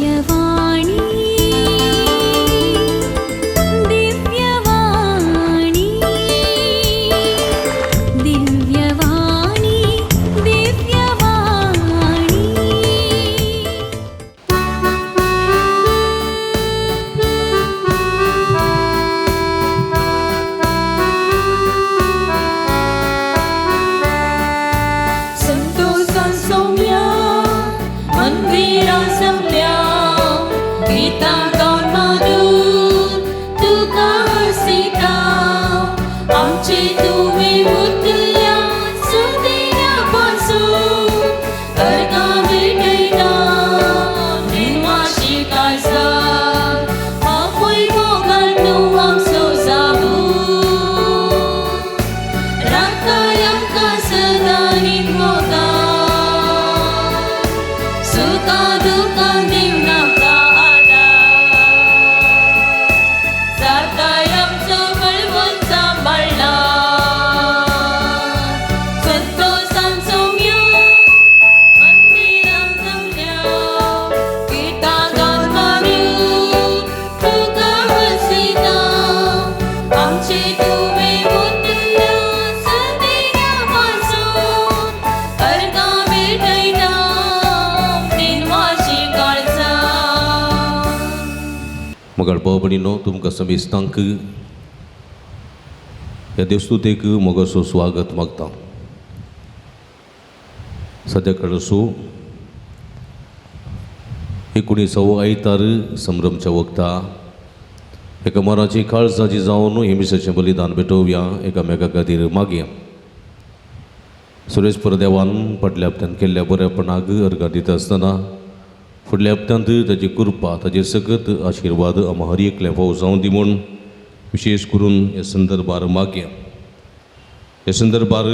दिव्यवाणी दिव्यवाणी दिव्यवाणी दिव्यवाणी। संतोषान सौम्या मंदिरां जमल्या गीतां गावन मारून तुका हसयता आमचे तुवें उरतल्या सुदिना पासून अर्गां भेटयता निमाशी काळजार बापूय मोगान तूं आमचो जागून राखाय आमकां सदां मोगान सुखा दुखां दिवनाका आदार जाताय आमचो बळवंत सांबाळला संतोषान सौम्या मंदिरां जमल्या गीतां गावन मारून तुका हसयता आमचे तुवें उरतल्या सदिना पासून अर्गां भेटयता दिनवाशी काळजान। मगळ भाव भयणीनो, तुमकां समेस्तांक ह्या देवस्तुतेक मोगाचो स्वागत मागता। सद्या कळसो 19वो आयतार संभ्रमच्या वखता एका मनाची काळजाची जावन हे मिसाचें बलिदान भेटोवया, एकामेका खातीर मागया। सुरेश परदेवान फाटल्या हप्त्यान केल्ल्या बरेपणाक अर्गां दिता आसतना फुडल्या हप्त्यांत ताजी कृपा, ताजे सकत आशिर्वाद आमकां हर एकल्या फाव जावं दी म्हूण विशेश करून ह्या संदर्भार मागया। ह्या संदर्भार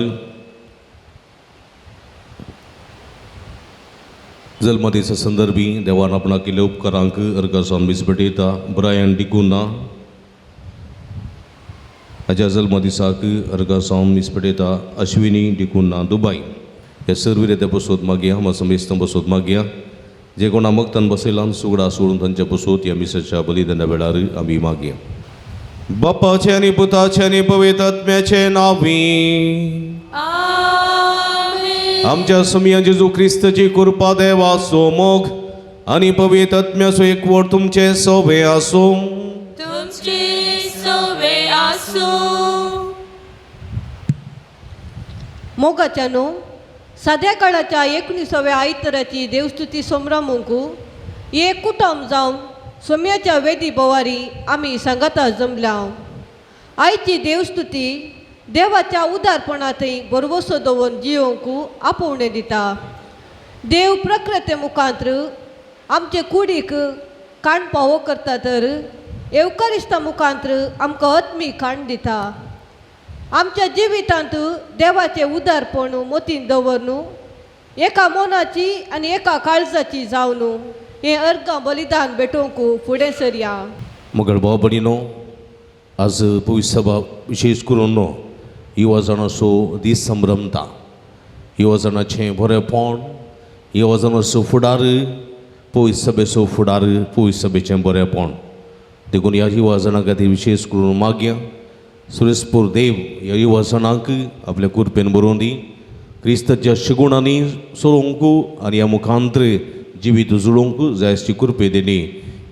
जल्मदिसा संदर्भी देवान आपणाक केल्ल्या उपकारांक अर्गां जावन मीस भेटयता। ब्रायन डिकुना हाज्या जल्मदिसाक अर्गां जावन मीस भेटयता। अश्विनी डिकुना दुबाय ह्या सर्व त्या बसोत मागया, आमकां समेस्तां बसोत मागया। जे कोणा मगतान बसयलां सुगडा सोडून तांच्या बसोत ह्या मिसाच्या बलिदाना वेळार आमी मागया। बापाचें आनी पुताचें आनी पवित्र आत्म्याचें नांवी आमेन। आमच्या समिया जेजू क्रिस्ताची कृपा, देवाचो मोग आनी पवित्र आत्म्याचो एकवट तुमचें सोबे आसूं। तुमचे सोबे आसूं। मोगाच्यानो, साद्या काळाच्या 19व्या आयताराची देवस्तुती संभ्रमूंक एक कुटुंब जावन सोम्याच्या वेदी बोवारी आमी सांगाता जमल्या। आयची देवस्तुती देवाच्या उदारपणांतय भरवसो दवरून जियोवंक आपोवणें दिता। देव प्रकृते मुखांत्र आमचे कुडीक काण पावो करता तर येवकारिस्ता मुखांत्र आमकां आत्मीक काण दिता। आमच्या जिवितांत देवाचें उदारपण मोतीन दवरनु एका मनाची आनी एका काळजाची जावन हें अर्गां बलिदान भेटोवंक फुडें सरया। मगळ भाव भयणीनो, आज पवित्र सभा विशेष करून युवा जाणाचो दीस संभ्रमता। युवा जाणाचें बरेंपण, युवा जाणाचो फुडार, पवित्र सभेचो फुडार, पवित्र सभेचें बरेंपण, देखून ह्या युवा जाणां खातीर विशेष करून मागया। सुरेशपूर देव ह्या युवा जाणांक आपल्या कृपेन बरोवन दी, क्रिस्ताच्या शिगुणांनी सोडोवंक आनी ह्या मुखांत्र जिवीत जुळोवंक जाय अशी कृपे दिनी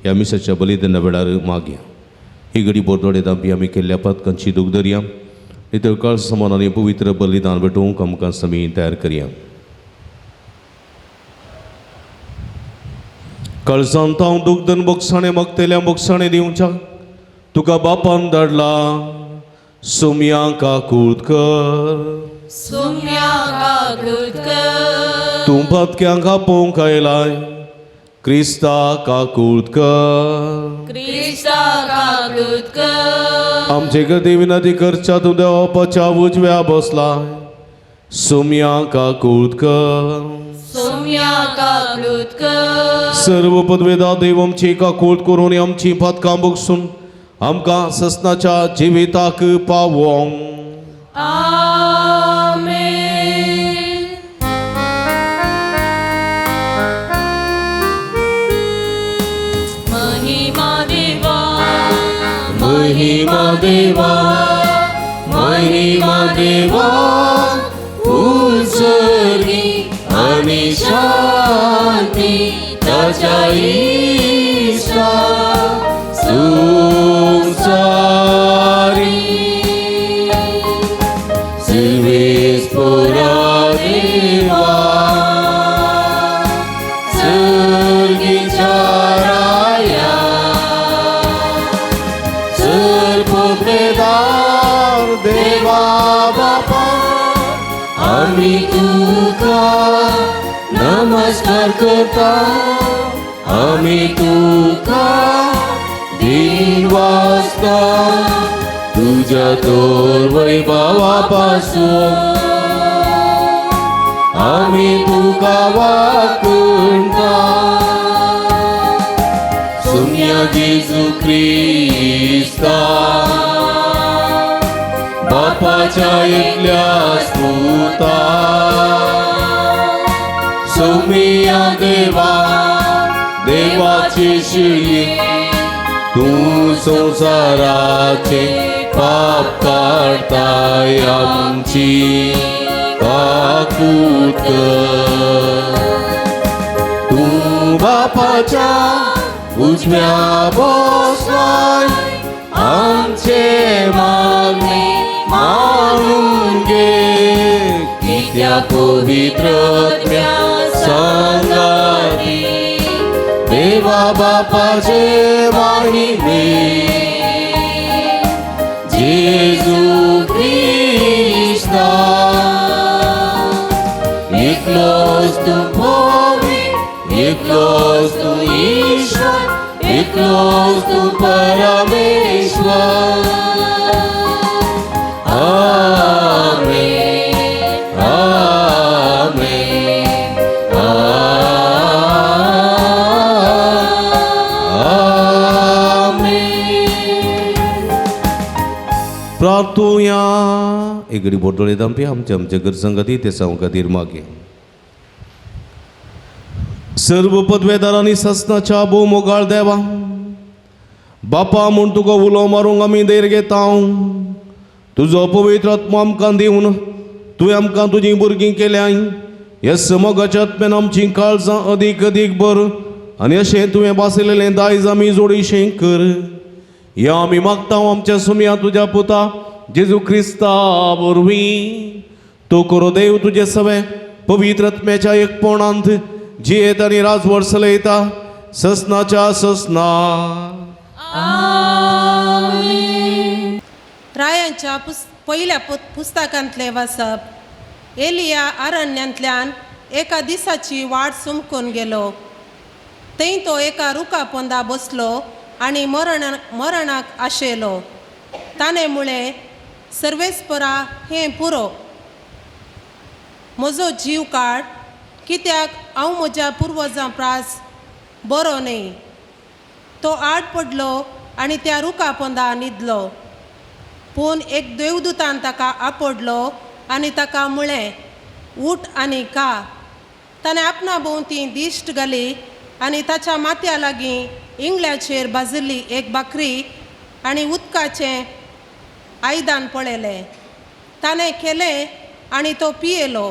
ह्या मिसाच्या बलिदाना वेळार मागया। ही घडी बोरदोडे दांपी आमी केल्ल्या पदकांची दूख धरया, नितळ काळ समान आनी पवित्र बलिदान भेटोवंक आमकां समी तयार करया। काळजांत हांव दुग्धन बोगसाणें मागतल्या बोगसाणें दिवच्या तुका बापान धाडला। सोम्या काकूत कर, सोम्या काकूत कर, तूं पातक्यांक आपोवंक आयलाय क्रिस्ता काकूत कर, क्रिस्ता काकूत कर, आमचे गती विनंती करच्या तूं देवाच्या उजव्या बसलाय। सोम्या काकूत कर, सोम्या काकूत कर, सर्व पदवेदा देव आमची काकूत करून आमची पातकां बगसून आमकां ससनाच्या जिविताक पावोंक। आमेन। महिमा देवा महिमा देवा उंचरी आनी शांती ताच्या इश्टा संवसारी सर्वेस्पोरा देवा सर्गीच्या राया सर्वप्रेदार देवा बापा आमी तुका नमस्कार करता आमी तुका दिन वाजता तुझ्या तोर वैभवा पासून आमी तुका वाकुणता सुम्या जेजू क्रिस्ता बापाच्या एकल्या पुता सोमिया देवा देवाची शिळी तूं संवसाराचे पाप काडताय आमची काकूत कर. तूं बापाच्या उजव्या बसलाय आमचे मागणे मानून घे कित्या पवित्र आत्म्या सांगाती देवा बापाचे महिमे जेजू क्रिस्ता एकलोच तूं पवित्र एकलोच तूं ईश्वर एकलोच तूं परमेश्वर. आमेन आमेन आमेन. प्रार्थुया एगडी बोटोळे दामपी आमच्या आमच्या गरजां खातीर ते सांग खातीर मागे सर्व पदवेदारांनी ससनाच्या भोव मोगाळ देवा बापा म्हूण तुका उलो मारूंक आमी धैर्य घेता. तुजो पवित्र आत्मा आमकां दिवन तुवें आमकां तुजीं भुरगीं केल्याय ह्या समोगाच्या आत्म्यान आमचीं काळजां अदीक अदीक बर आनी अशें तुवें बासयलेलें दायज आमी जोडीशें कर. ह्या आमी मागता आमच्या सुमया तुज्या पुता जेजू क्रिस्ता वरवीं. तो करो देव तुजे सवे पवित्र आत्म्याच्या एकपणांत जियेत आनी राजवट चलयता ससनाच्या ससना. रायांच्या पयल्या पुस्तकांतलें वाचप. एलिया अरण्यांतल्यान एका दिसाची वाट सुमकून गेलो. थंय तो एका रुखा पोंदा बसलो आनी मरणाक आशेलो. ताणें म्हळें, सर्वेस्परा हें पुरो, म्हजो जीव काड, कित्याक हांव म्हज्या पुर्वजां प्रास बरो न्हय. तो आड पडलो आनी त्या रुखा पोंदा न्हिदलो. पूण एक देवदूतान ताका आपडलो आनी ताका म्हळें, उठ आनी खा. ताणें आपणा भोंवती दिश्ट घाली आनी ताच्या माथ्या लागीं इंगळ्याचेर भाजिल्ली एक भाकरी आनी उदकाचें आयदन पळयलें. ताणें केलें आनी तो पियेलो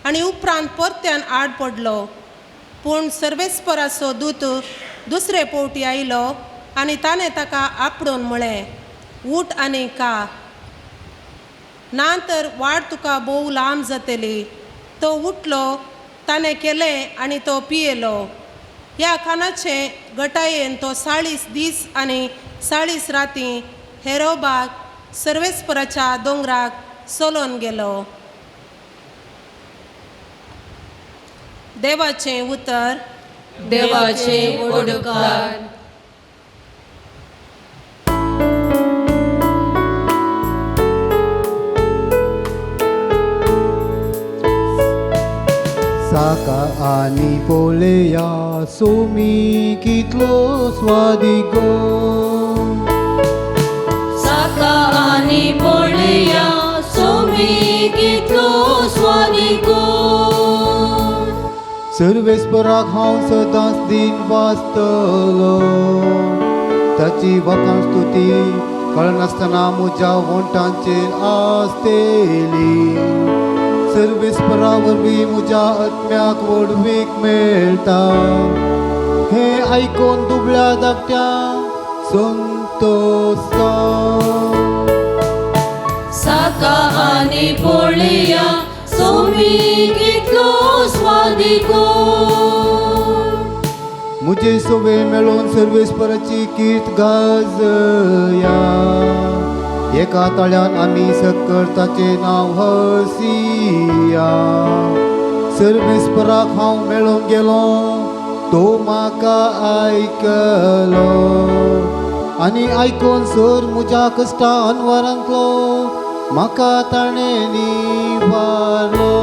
आनी उपरांत परत्यान आड पडलो. पूण सर्वेस्पराचो दूत दुसरे पावटी आयलो आनी ताणें ताका आपडून म्हळें, उठ आनी खा, ना तर वाट तुका भोव लांब जातली. तो उठलो, ताणें केलें आनी तो पियेलो. ह्या खाणाचे गटायेन तो 40 दीस आनी 40 राती हेरोबाक सर्वेस्पराच्या दोंगराक चलोन गेलो. देवाचें उतर. देवाचें ओडकार. साका आनी पोळया सोमी कितलो स्वादिगो. साका आनी पोळया सोमी कितलो स्वादिगो. सर्वेस्पराक हांव सदांच दिन वाचतलो, ताची वखाण स्तुती कळनासतना म्हज्या वोंटांचेर आसतेली. सर्वेस्परा वरवीं म्हज्या आत्म्याक व्हडवीक मेळटा. हें आयकून दुबळ्या धाकट्या संतोषा. साका आनी पोळया सोमी कितलो स्वादिको. मुझे सोवे मेळोन सर्वेस्पराची कीर्त गाजया. एका ताळ्यान आमी सक्कर ताचें नांव हसिया. सर्वेस्पराक हांव मेळोंक गेलो, तो म्हाका आयकलो. आनी आयकोन सर म्हज्या कश्टा अनवरांतलो म्हाका ताणें निवारलो.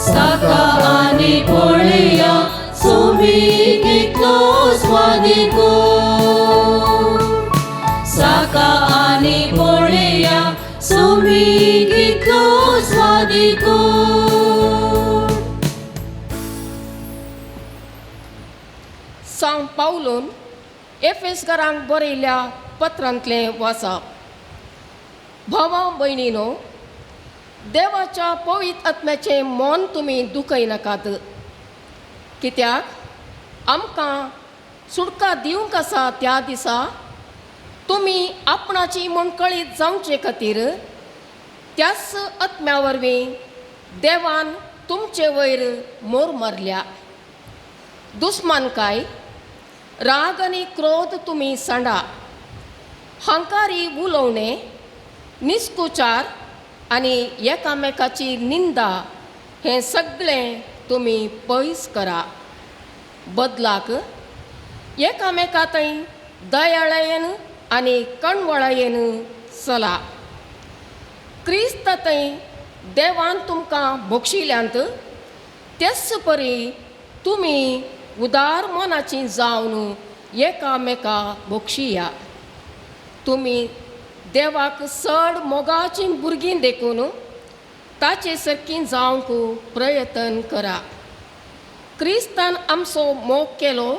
साका आनी पोळया सोमी कितलो स्वादिको. साका आनी पोळया सोमी कितलो स्वादिको. सांव पावलून एफेसकारांक बरयल्या पत्रांतलें वाचप. भावा भयणीनो, देवाच्या पवित्र आत्म्याचें मन तुमी दुखयनाकात, कित्याक आमकां सुटका दिवंक आसा त्या दिसा तुमी आपणाची म्हूण कळीत जावचे खातीर त्याच आत्म्या वरवीं देवान तुमचे वयर मोर मारल्या. दुस्मानकाय, राग आनी क्रोध तुमी सांडा, हांकारी उलोवणें, निस्कुचार आनी एकामेकाची निंदा हें सगळें तुमी पयस करा. बदलाक एकामेका थंय दयाळायेन आनी कणवळायेन चला. क्रिस्त थंय देवान तुमकां भोगशिल्यांत तेच परी तुमी उदार मनाची जावन एकामेका भोगशिया. तुमी देवाक चड मोगाचीं भुरगीं देखून ताचे सारकीं जावंक प्रयत्न करा. क्रिस्तान आमचो मोग केलो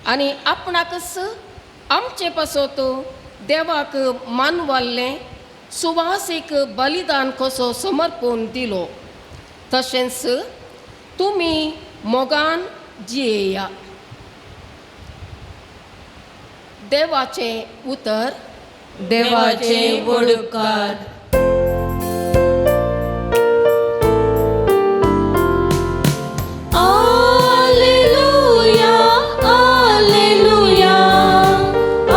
आनी आपणाकच आमचे पासत देवाक मानवाल्लें सुवासीक बलिदान कसो समर्पून दिलो, तशेंच तुमी मोगान जियेया. देवाचें उतर. देवाचे वडकार. Alleluia, alleluia,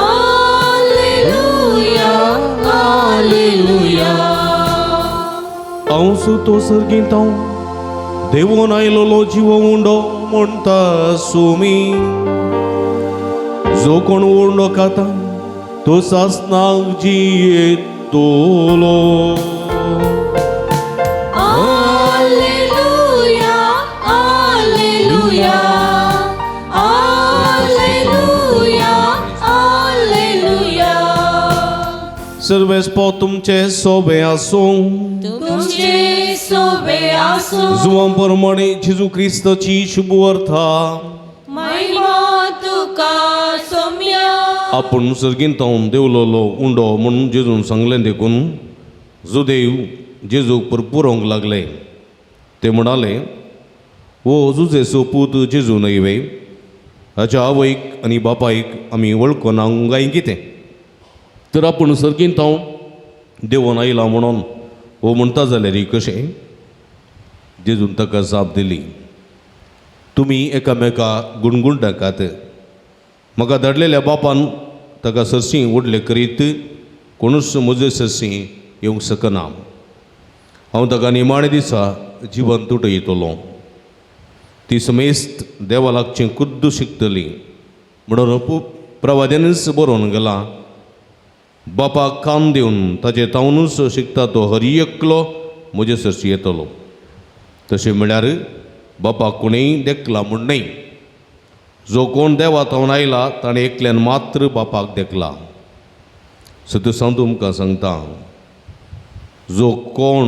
alleluia, alleluia. हांव सुतो सर्गींत देवून आयलोलो जीव उंडो म्हणटा सुमी. जो कोण उंडो खाता तो सासनाक जियेतलो. Alleluia, alleluia, alleluia, alleluia. सर्वेस्पो तुमचे सोबे आसूं. तुमचे सोबे आसूं. जुवां प्रमाणे जेजू क्रिस्ताची शुभ अर्था. महिमा तुका सोम्या. आपूण सर्गींत देवलोलो उंडो म्हणून जेजून सांगलें देखून जुदेव जेजूक पुरपुरोंक लागले. ते म्हणाले, हो जुजेचो पूत जेजू न्हय वे? हाच्या आवयक आनी बापायक आमी वळखना काय कितें? तर आपूण सर्गींत देवून आयला म्हणून हो म्हणटा जाल्यार कशें? जेजून ताका जाप दिली, तुमी एकामेका गुणगुणटाकात. म्हाका धाडलेल्या बापान ताका सरशीं व्हडलें करीत कोणूच म्हजे सरशीं येवंक शकना. हांव ताका निमाणे दिसा जिवन तुटयतलो. ती समेस्त देवा लागचें खुद्द शिकतली म्हणून प्रवाद्यानूच बरोवन गेलां, बापाक कान दिवन ताचे तावनूच शिकता तो हर एकलो म्हजे सरशी येतलो. तशें म्हळ्यार बापाक कोणेय देखला म्हूण न्हय, जो कोण देवा थावन आयला ताणें एकल्यान मात्र बापाक देखला. सत हांव तुमकां सांगता, जो कोण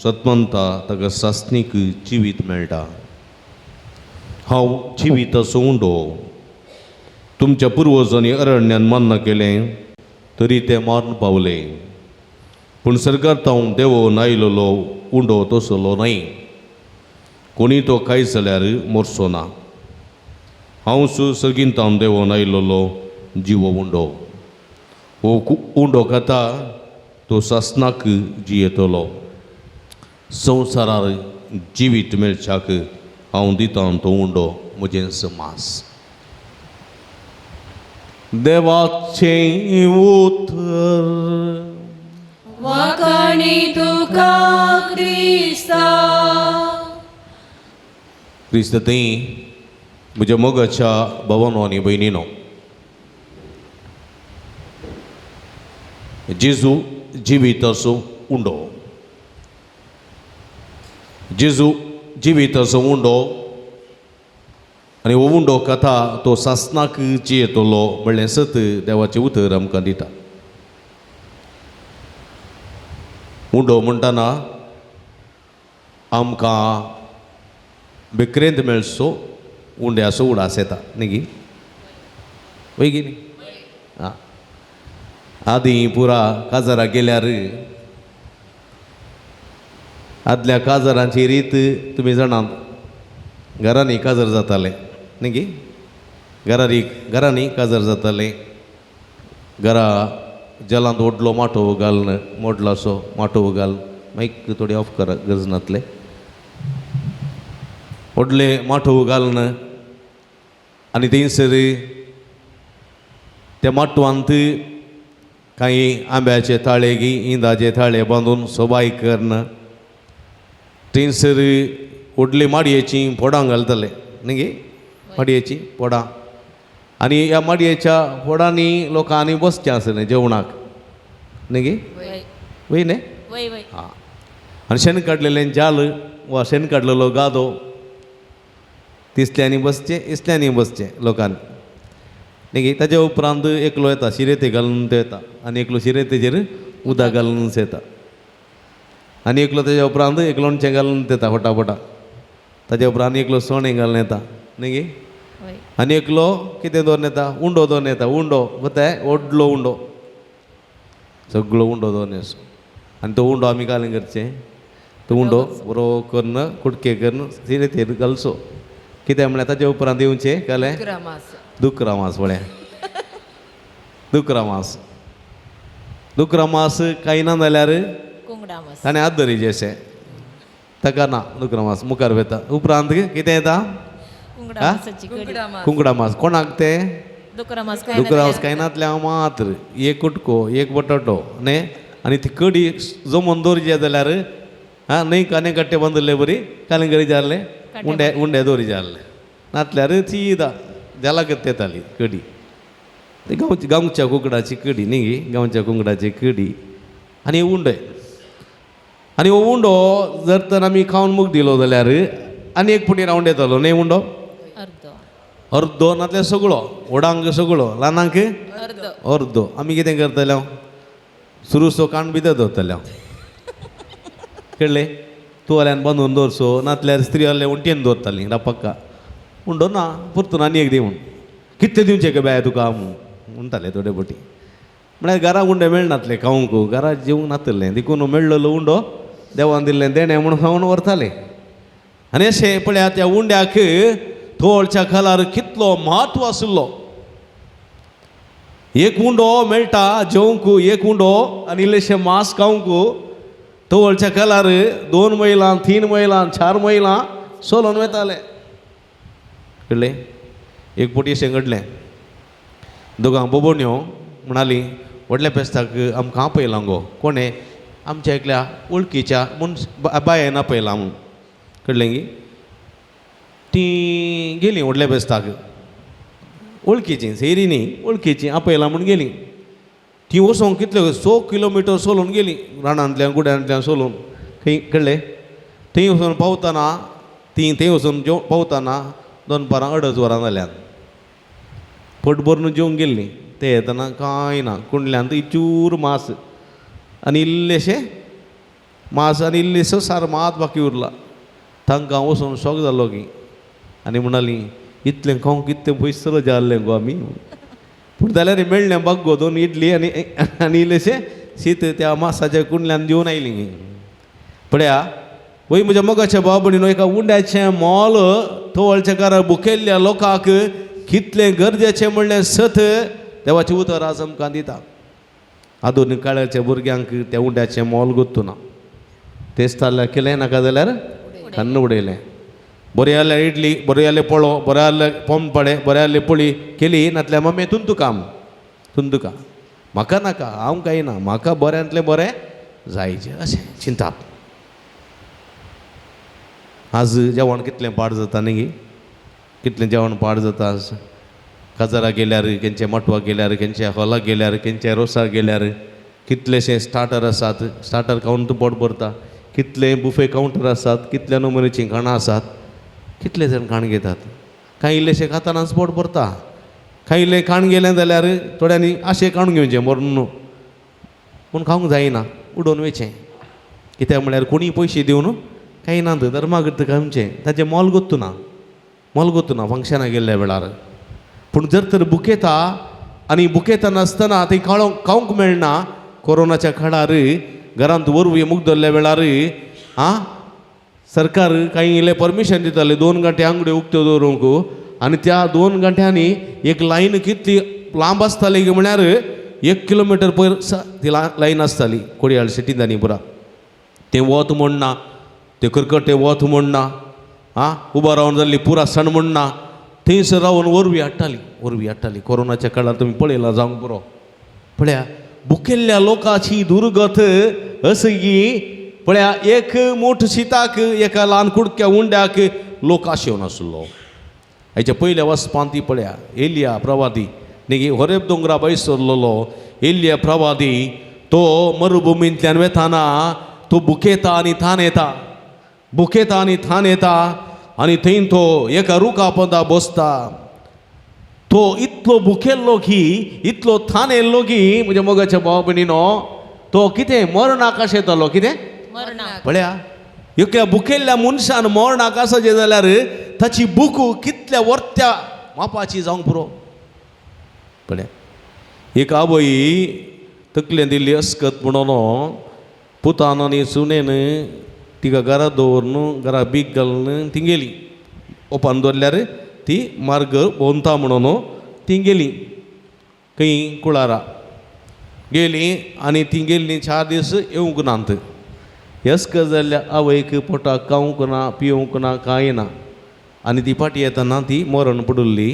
सत मानता ताका सासणीक जिवीत मेळटा. हांव जिविताचो उंडो. तुमच्या पुर्वजांनी अरण्यान मान्य केलें तरी ते मारून पावले. पूण सरकार तावन देवोन आयलेलो उंडो तसलो न्हय. कोणी तो खायत जाल्यार मरचो ना. हांव सर्गीन तावन देवोन आयलेलो जिवो उंडो. हो उंडो खाता तो सासनाक जियेतलो. संवसारार जिवीत मेळच्याक हांव दितां तो उंडो म्हजेंच मांस. देवाचें उतर. वाखाणी तुका क्रिस्ता. क्रिस्त थंय म्हज्या मोगाच्या भावानो आनी भयणीनो, जेजू जिविताचो उंडो. जेजू जिविताचो उंडो आनी हो उंडो कथा तो सासनाक जियेतलो म्हणलें सत देवाचें उतर आमकां दिता. उंडो म्हणटना आमकां बेकरेंत मेळचो उंड्याचो उडास येता न्ही गी? वय गी न्ही? आं, आदीं पुरा काजाराक गेल्यार आदल्या काजारांची रीत तुमी जाणात, घरांनी काजार जातालें न्ही गी? घरांनी काजार जातालें. घरा जलांत व्हडलो माटोव घालून, मोडलासो माटोव घाल, मायक थोडी ऑफ करा गरज नातलें. व्हडले माटोव घालून आनी थंयसर त्या माटवांत कांय आंब्याचे ताळे गी इंदाचे ताळे बांदून सोबाय करून थंयसर व्हडली माडयेचीं पोडां घालताले न्ही गे? माडयेचीं पोडां. आनी ह्या माडयेच्या पोडांनी लोकांनी बसचें आसलें जेवणाक न्ही गे? वय न्ही? आं. आनी शेण काडलेलें जाल वा शेण काडलेलो गादो तिसल्यांनी बसचें, इसल्यांनी बसचें लोकांनी न्ही गे? ताज्या उपरांत एकलो येता शिरेते घालून तो येता आनी एकलो शिरेतेचेर उदक घालून येता आनी एकलो ताज्या उपरांत एक लोणचें घालून येता फटाफटा. ताज्या उपरांत एकलो सोणें घालून येता न्ही गे? आनी एकलो कितें दवरून येता, उंडो दवरून येता. उंडो गोताय व्हडलो उंडो, सगळो उंडो दवरून येसो. आनी तो उंडो आमी घालून करचें, तो उंडो बरो करून कुडके करून शिरेतेर घालचो. कितें म्हणल्यार ताज्या उपरांत येवचें कळ्ळें दुकरा मांस. पळय दुकरा मांस, दुकरा मांस कांय ना जाल्यार ताणें हात धरीचे अशें ताका ना दुकरा मांस मुखार वता. उपरांत कितें येता? कुंकडा मांस. कोणाक तें? दुकरा मांस खायनातलें हांव मात्र एक कुटको एक बटाटो न्ही. आनी ती कडी जमोवन दवरची जाल्यार आं न्हय काने कट्टे बांदिल्ले बरी कालिंगरी जाल्ले उंडे उंडे दवरी जाल्ले नातल्यार सीदा जालाकत येताली कडी. ती गांवची गांवच्या कुकडाची कडी न्ही गी? गांवच्या कुंकडाची कडी आनी उंडे. आनी हो उंडो जर तर आमी खावन मुग दिलो जाल्यार आनी एक पुटी रावंड येतालो न्ही उंडो अर्दो नातल्यार सगळो, व्हडांक सगळो ल्हानांक अर्दो. आमी कितें करतले सुरूसो काण भितर दवरतले कळ्ळें? तुवाल्यान बांदून दवरचो नातल्यार स्त्री आहले उंटयेन दवरताली रापक्का. उंडो ना परतून आनी एक दी म्हूण कितले दिवचे गे बाय तुका म्हणटाले थोडे पटी. म्हळ्यार घरा उंडे मेळनातले खावंक, घरा जेवंक नातलें देखून मेळ्ळलो उंडो देवान दिल्लें देणें म्हणून खावन व्हरताले. आनी अशें पळया त्या उंड्याक तोळच्या खालार कितलो म्हत्व आशिल्लो. एक उंडो मेळटा जेवंक, एक उंडो आनी इल्लेशें मांस खावंक तवळच्या कालार 2 मैलां 3 मैलां 4 मैलां सोलोन वताले. कळ्ळें? एक पटी अशें घडलें, दोगां बोबोण्यो म्हणाली व्हडल्या फेस्ताक आमकां आपयलां गो. कोणें? आमच्या एकल्या वळखीच्या मनश बायेन आपयलां म्हूण. कळ्ळें गी? तीं गेलीं व्हडल्या फेस्ताक, वळखीचीं सैरी न्ही वळखीचीं आपयलां म्हूण गेलीं. ती वचोंक कितले 100 किलोमिटर सोलून गेली रानांतल्यान गुड्यांतल्यान सोलून खंय. कळ्ळें? थंय वचून पावतना ती थंय वचून जेव पावतना दनपारां 2.5 वरां जाल्यात. पोट भरून जेवंक गेल्लीं. ते येतना कांय ना, कुंडल्यान इचूर मांस आनी इल्लेशें मांस आनी इल्लेसो सार मात बाकी उरला. तांकां वचून शॉक जालो की आनी म्हणाली इतलें खावंक इतलें पयसलो जाल्लें गो आमी. पूण जाल्यार मेळ्ळें बागो 2 इडली आनी आनी इल्लेशें शीत त्या मासाच्या कुंडल्यान दिवन आयलीं. पळया वय म्हज्या मोगाच्या भाव भयणीनो, एका उंड्याचें मोल तवळच्या कारार बुकेल्ल्या लोकांक कितलें गरजेचें म्हणलें सत देवाचें उतर आज आमकां दिता. आधुनीक काळाच्या भुरग्यांक त्या उंड्याचें मोल गोत्तू ना. तेच ताल्ल्या केलें नाका जाल्यार खान्न उडयलें. बरें जाल्यार इडली, बरें जाल्यार पोळो, बरें जाल्यार पोमपाडे, बरें जाल्यार पोळी केली नातल्या मम्मी तुंतुका तुंतुका म्हाका नाका, हांव कांय ना, म्हाका बऱ्यांतलें बरें जायचें अशें चिंताप. आज जेवण कितलें पाड जाता न्ही, कितलें जेवण पाड जाता आज. काजाराक गेल्यार, केंचे मटवाक गेल्यार, केंचे हॉलाक गेल्यार, केंचे रोसाक गेल्यार कितलेशे स्टार्टर आसात. स्टार्टर खावन तूं पोट भरता. कितले बुफे कावंटर आसात, कितल्या नमुनेचीं खाणां आसात, कितले जाण खाण घेतात. कांय इल्लेशें खातानाच पोट भरता. कांय इल्लें खाण गेलें जाल्यार थोड्यांनी आशें काडून घेवचें मरून, पूण खावंक जायना, उडोवन वयचें. कित्याक म्हळ्यार कोणीय पयशे दिवन कांय ना, धर्मागत खावचें ताचें मोल गोत्तू ना, मोल गोत्तू ना फंक्शनाक गेल्ल्या वेळार. पूण जर तर बुकेता आनी बुकेता नासतना थंय खावंक मेळना, कोरोनाच्या काळार घरांत वरवीं मुगदरल्या वेळार आं सरकार कांय इल्लें परमिशन दितालें 2 घंटे आंगड्यो उक्त्यो दवरूंक, आनी त्या 2 घंट्यांनी एक लायन कितली लांब आसताली म्हळ्यार 1 किलोमिटर पयर ती लायन आसताली कोडयाळ सिटींत पुरा. तें वत म्हणना, तें करकटें वत म्हणना, आं उबो रावन जाल्ली पुरा सण म्हणना, थंयसर रावन वरवीं हाडटाली, वरवीं हाडटाली. कोरोनाच्या काळार तुमी पळयलां जावंक पुरो. पळया बुकेल्ल्या लोकांची दुर्गत असगी. पळया एक मूठ शिताक, एका ल्हान कुडक्या उंड्याक लोक आशेवन आसलो. हाच्या पयल्या वचपान ती पळया एलिया प्रवादी न्ही, होरेब दोंगरा भायर सरलेलो एलिया प्रवादी तो मरुभुमींतल्यान वेताना तो बुकेता आनी थान येता, बुकेता आनी थान येता आनी थंय तो एका रुखा पोंदा बसता. तो इतलो भुकेल्लो की, इतलो थान येयल्लो की म्हज्या मोगाच्या भाव भयणीनो, तो कितें मरणाक आशेतालो. कितें पळया एकल्या भुकेल्ल्या मनशान मरणाक आसाचें जाल्यार ताची भूक कितल्या वर्त्या मापाची जावंक पुरो. पळया एक आवय तकलेन दिल्ली अस्कत म्हणून पुतान आनी सुनेन तिका घरा दवरून घरा बीग घालून ती गेली. ओपान दवरल्यार ती मार्ग भोंवता म्हणून ती गेली खंय कुळारा गेली आनी ती गेल्ली 4 दीस येवंक नात. अस्कत जाल्ल्या आवयक पोटाक खावंक ना, पिवंक ना, कांय ना. आनी ती फाटी येतना ती मरण पडिल्ली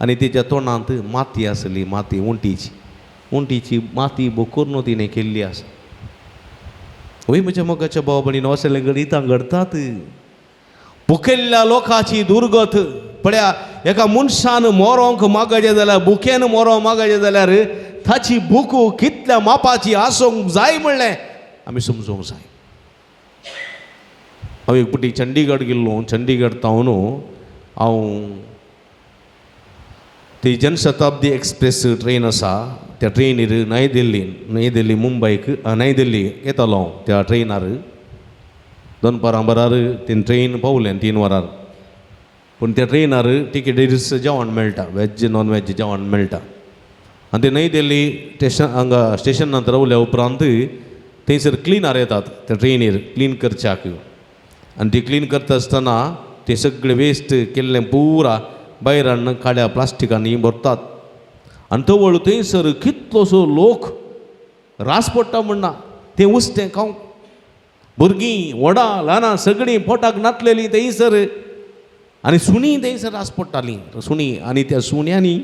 आनी तिच्या तोंडांत माती आसली, माती उंटीची, उंटीची माती बोकरून तिणें केल्ली आसा. वय म्हज्या मोगाच्या भाव भयणीनो, असलें गणितां घडतात. भुकेल्ल्या लोकांची दुर्गत. पळया एका मनशान मरोंक मागचें जाल्यार, भुकेन मरोंक मागचें जाल्यार ताची भूक कितल्या मापाची आसूंक जाय म्हणलें आमी समजूंक जाय. हांव एक फावटी चंडीगड गेल्लो. चंडीगड तावन हांव ती जनशताब्दी एक्सप्रेस ट्रेन आसा त्या ट्रेनीर नई दिल्ली, नई दिल्ली मुंबयक, नई दिल्ली येतालो हांव त्या ट्रेनार. दनपारां बरार ते ट्रेन पावलें 3 वरार. पूण त्या ट्रेनार तिकेटीर जेवण मेळटा, वेज नॉन वेज जेवण मेळटा. आनी ते नई दिल्ली स्टेशन हांगा स्टेशनांत रावल्या उपरांत थंयसर क्लिनर येतात त्या ट्रेनीर क्लीन करच्याक. आनी ती क्लीन करता आसतना ते सगळें वेस्ट केल्लें पुरा भायर हाडून काड्या प्लास्टिकांनी भरतात. आनी तवळ थंयसर कितलोसो लोक रास पडटा म्हणना तें उस्तें खावंक. भुरगीं व्हडां ल्हानां सगळीं पोटाक नातलेलीं थंयसर. आनी सुणीं थंयसर रास पडटालीं, सुणीं. आनी त्या सुण्यांनी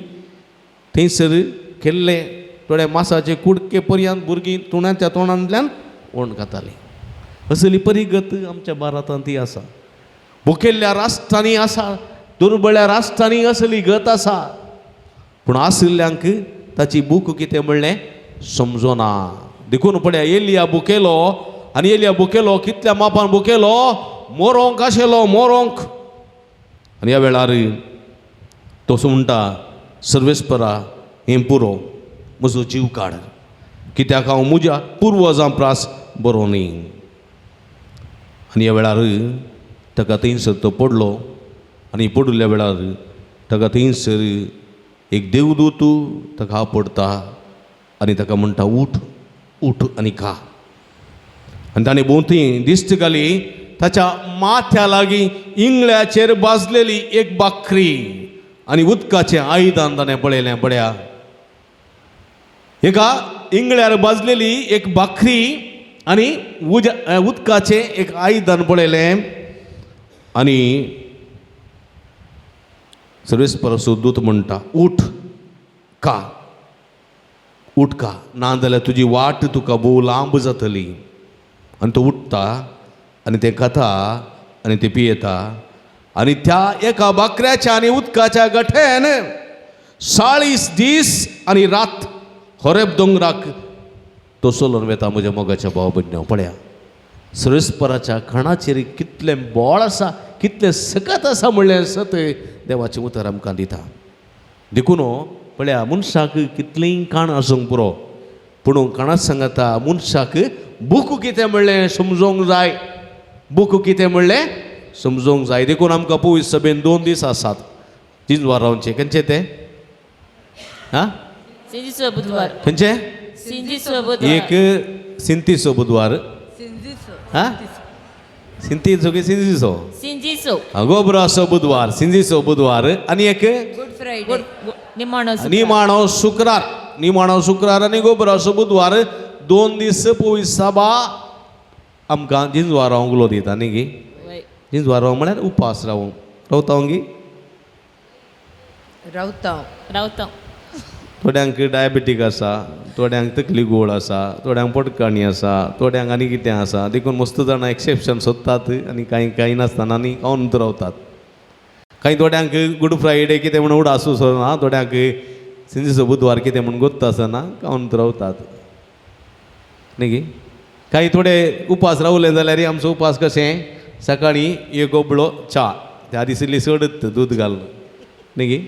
थंयसर केल्ले थोडे मासाचे कुडके पर्यंत भुरगीं तुण्याच्या तोंडांतल्यान ओंड खातालीं. असली परिगत आमच्या भारतांत ती आसा. भुकेल्ल्या राष्ट्रांनी आसा, दुर्बळ्या राष्ट्रांनी असली गत आसा. पूण आशिल्ल्यांक ताची भूक कितें म्हणलें समजना. देखून पळया एलिया भुकेलो आनी एलिया भुकेलो कितल्या मापान भुकेलो, मोरोंक आशिल्लो, मोरोंक. आनी ह्या वेळार तो म्हणटा, सर्वेस्परा हें पुरो, म्हजो जीव काड, कित्याक हांव म्हज्या पुर्वजां प्रास बरो न्ही. आनी ह्या वेळार ताका थंयसर तो पडलो आनी पडिल्ल्या वेळार ताका थंयसर एक देवदूत ताका आपडटा आनी ताका म्हणटा उठ उठ आनी खा. आनी ताणें भोंवती दिश्ट घाली ताच्या माथ्या लागीं इंगळ्याचेर भाजलेली एक बाकरी आनी उदकाचें आयदन ताणें पळयलें. पळया एका इंगळ्यार भाजलेली एक बाकरी आनी उदकाचें एक आयदन पळयलें. आनी सर्वेस्पराचो दूत म्हणटा उठ का उठ का, ना जाल्यार तुजी वाट तुका भोव लांब जातली. आनी तो उठ्ठा आनी तें खाता आनी तें पियेता आनी त्या एका बाकऱ्याच्या आनी उदकाच्या गठ्यान 40 दीस आनी रात होरेब दोंगराक तो चलोवन वेता. म्हज्या मोगाच्या भाव भयणीं, पळया सर्वेस्पराच्या खाणाचेर कितलें बोळ आसा, कितलें सकत आसा म्हणलें सत देवाचें उतर आमकां दिता. देखून पळया मनशाक कितलींय काण आसूंक पुरो, पूण काणाच सांगता मनशाक भूक कितें म्हणलें समजोंक जाय, भूक कितें म्हणलें समजोंक जाय. देखून आमकां पवित्र सभेन 2 दीस आसात जिंजवार रावचे. खंयचे ते? आं, सिंजीचो बुधवार. खंयचे? सिंजीचो बुधवार. एक सिंतीचो बुधवार, आं सिंतीचो की सिंजीचो? सिंजीचो. गोबराचो बुधवार, सिंजीचो बुधवार आनी एक गुड फ्रायडे, निमाणो निमाणो शुक्रार. निमाणो शुक्रार आनी गोबराचो बुधवार 2 दीस पवित्र सभा आमकां जिंजवार रावंक उलो दिता न्ही गी. जिंजवार रावंक म्हळ्यार उपास रावूंक रावता गी रावता रावता. थोड्यांक डायबिटीक आसा, थोड्यांक तकली गोळ आसा, थोड्यांक पोटकाणी आसा, थोड्यांक आनी कितें आसा. देखून मस्त जाणां एक्सेप्शन सोदतात आनी कांय कांय नासतना आनी खावन रावतात. कांय थोड्यांक गुड फ्रायडे कितें म्हूण उडास ना, थोड्यांक सिंजीचो बुधवार कितें म्हूण गोत्त आसना, खावन रावतात न्ही गी. कांय थोडे उपास रावले जाल्यार आमचो उपास कशें, सकाळीं एक गोबळो च्या, त्या दीस इल्ली चडत दूद घालून न्ही गी,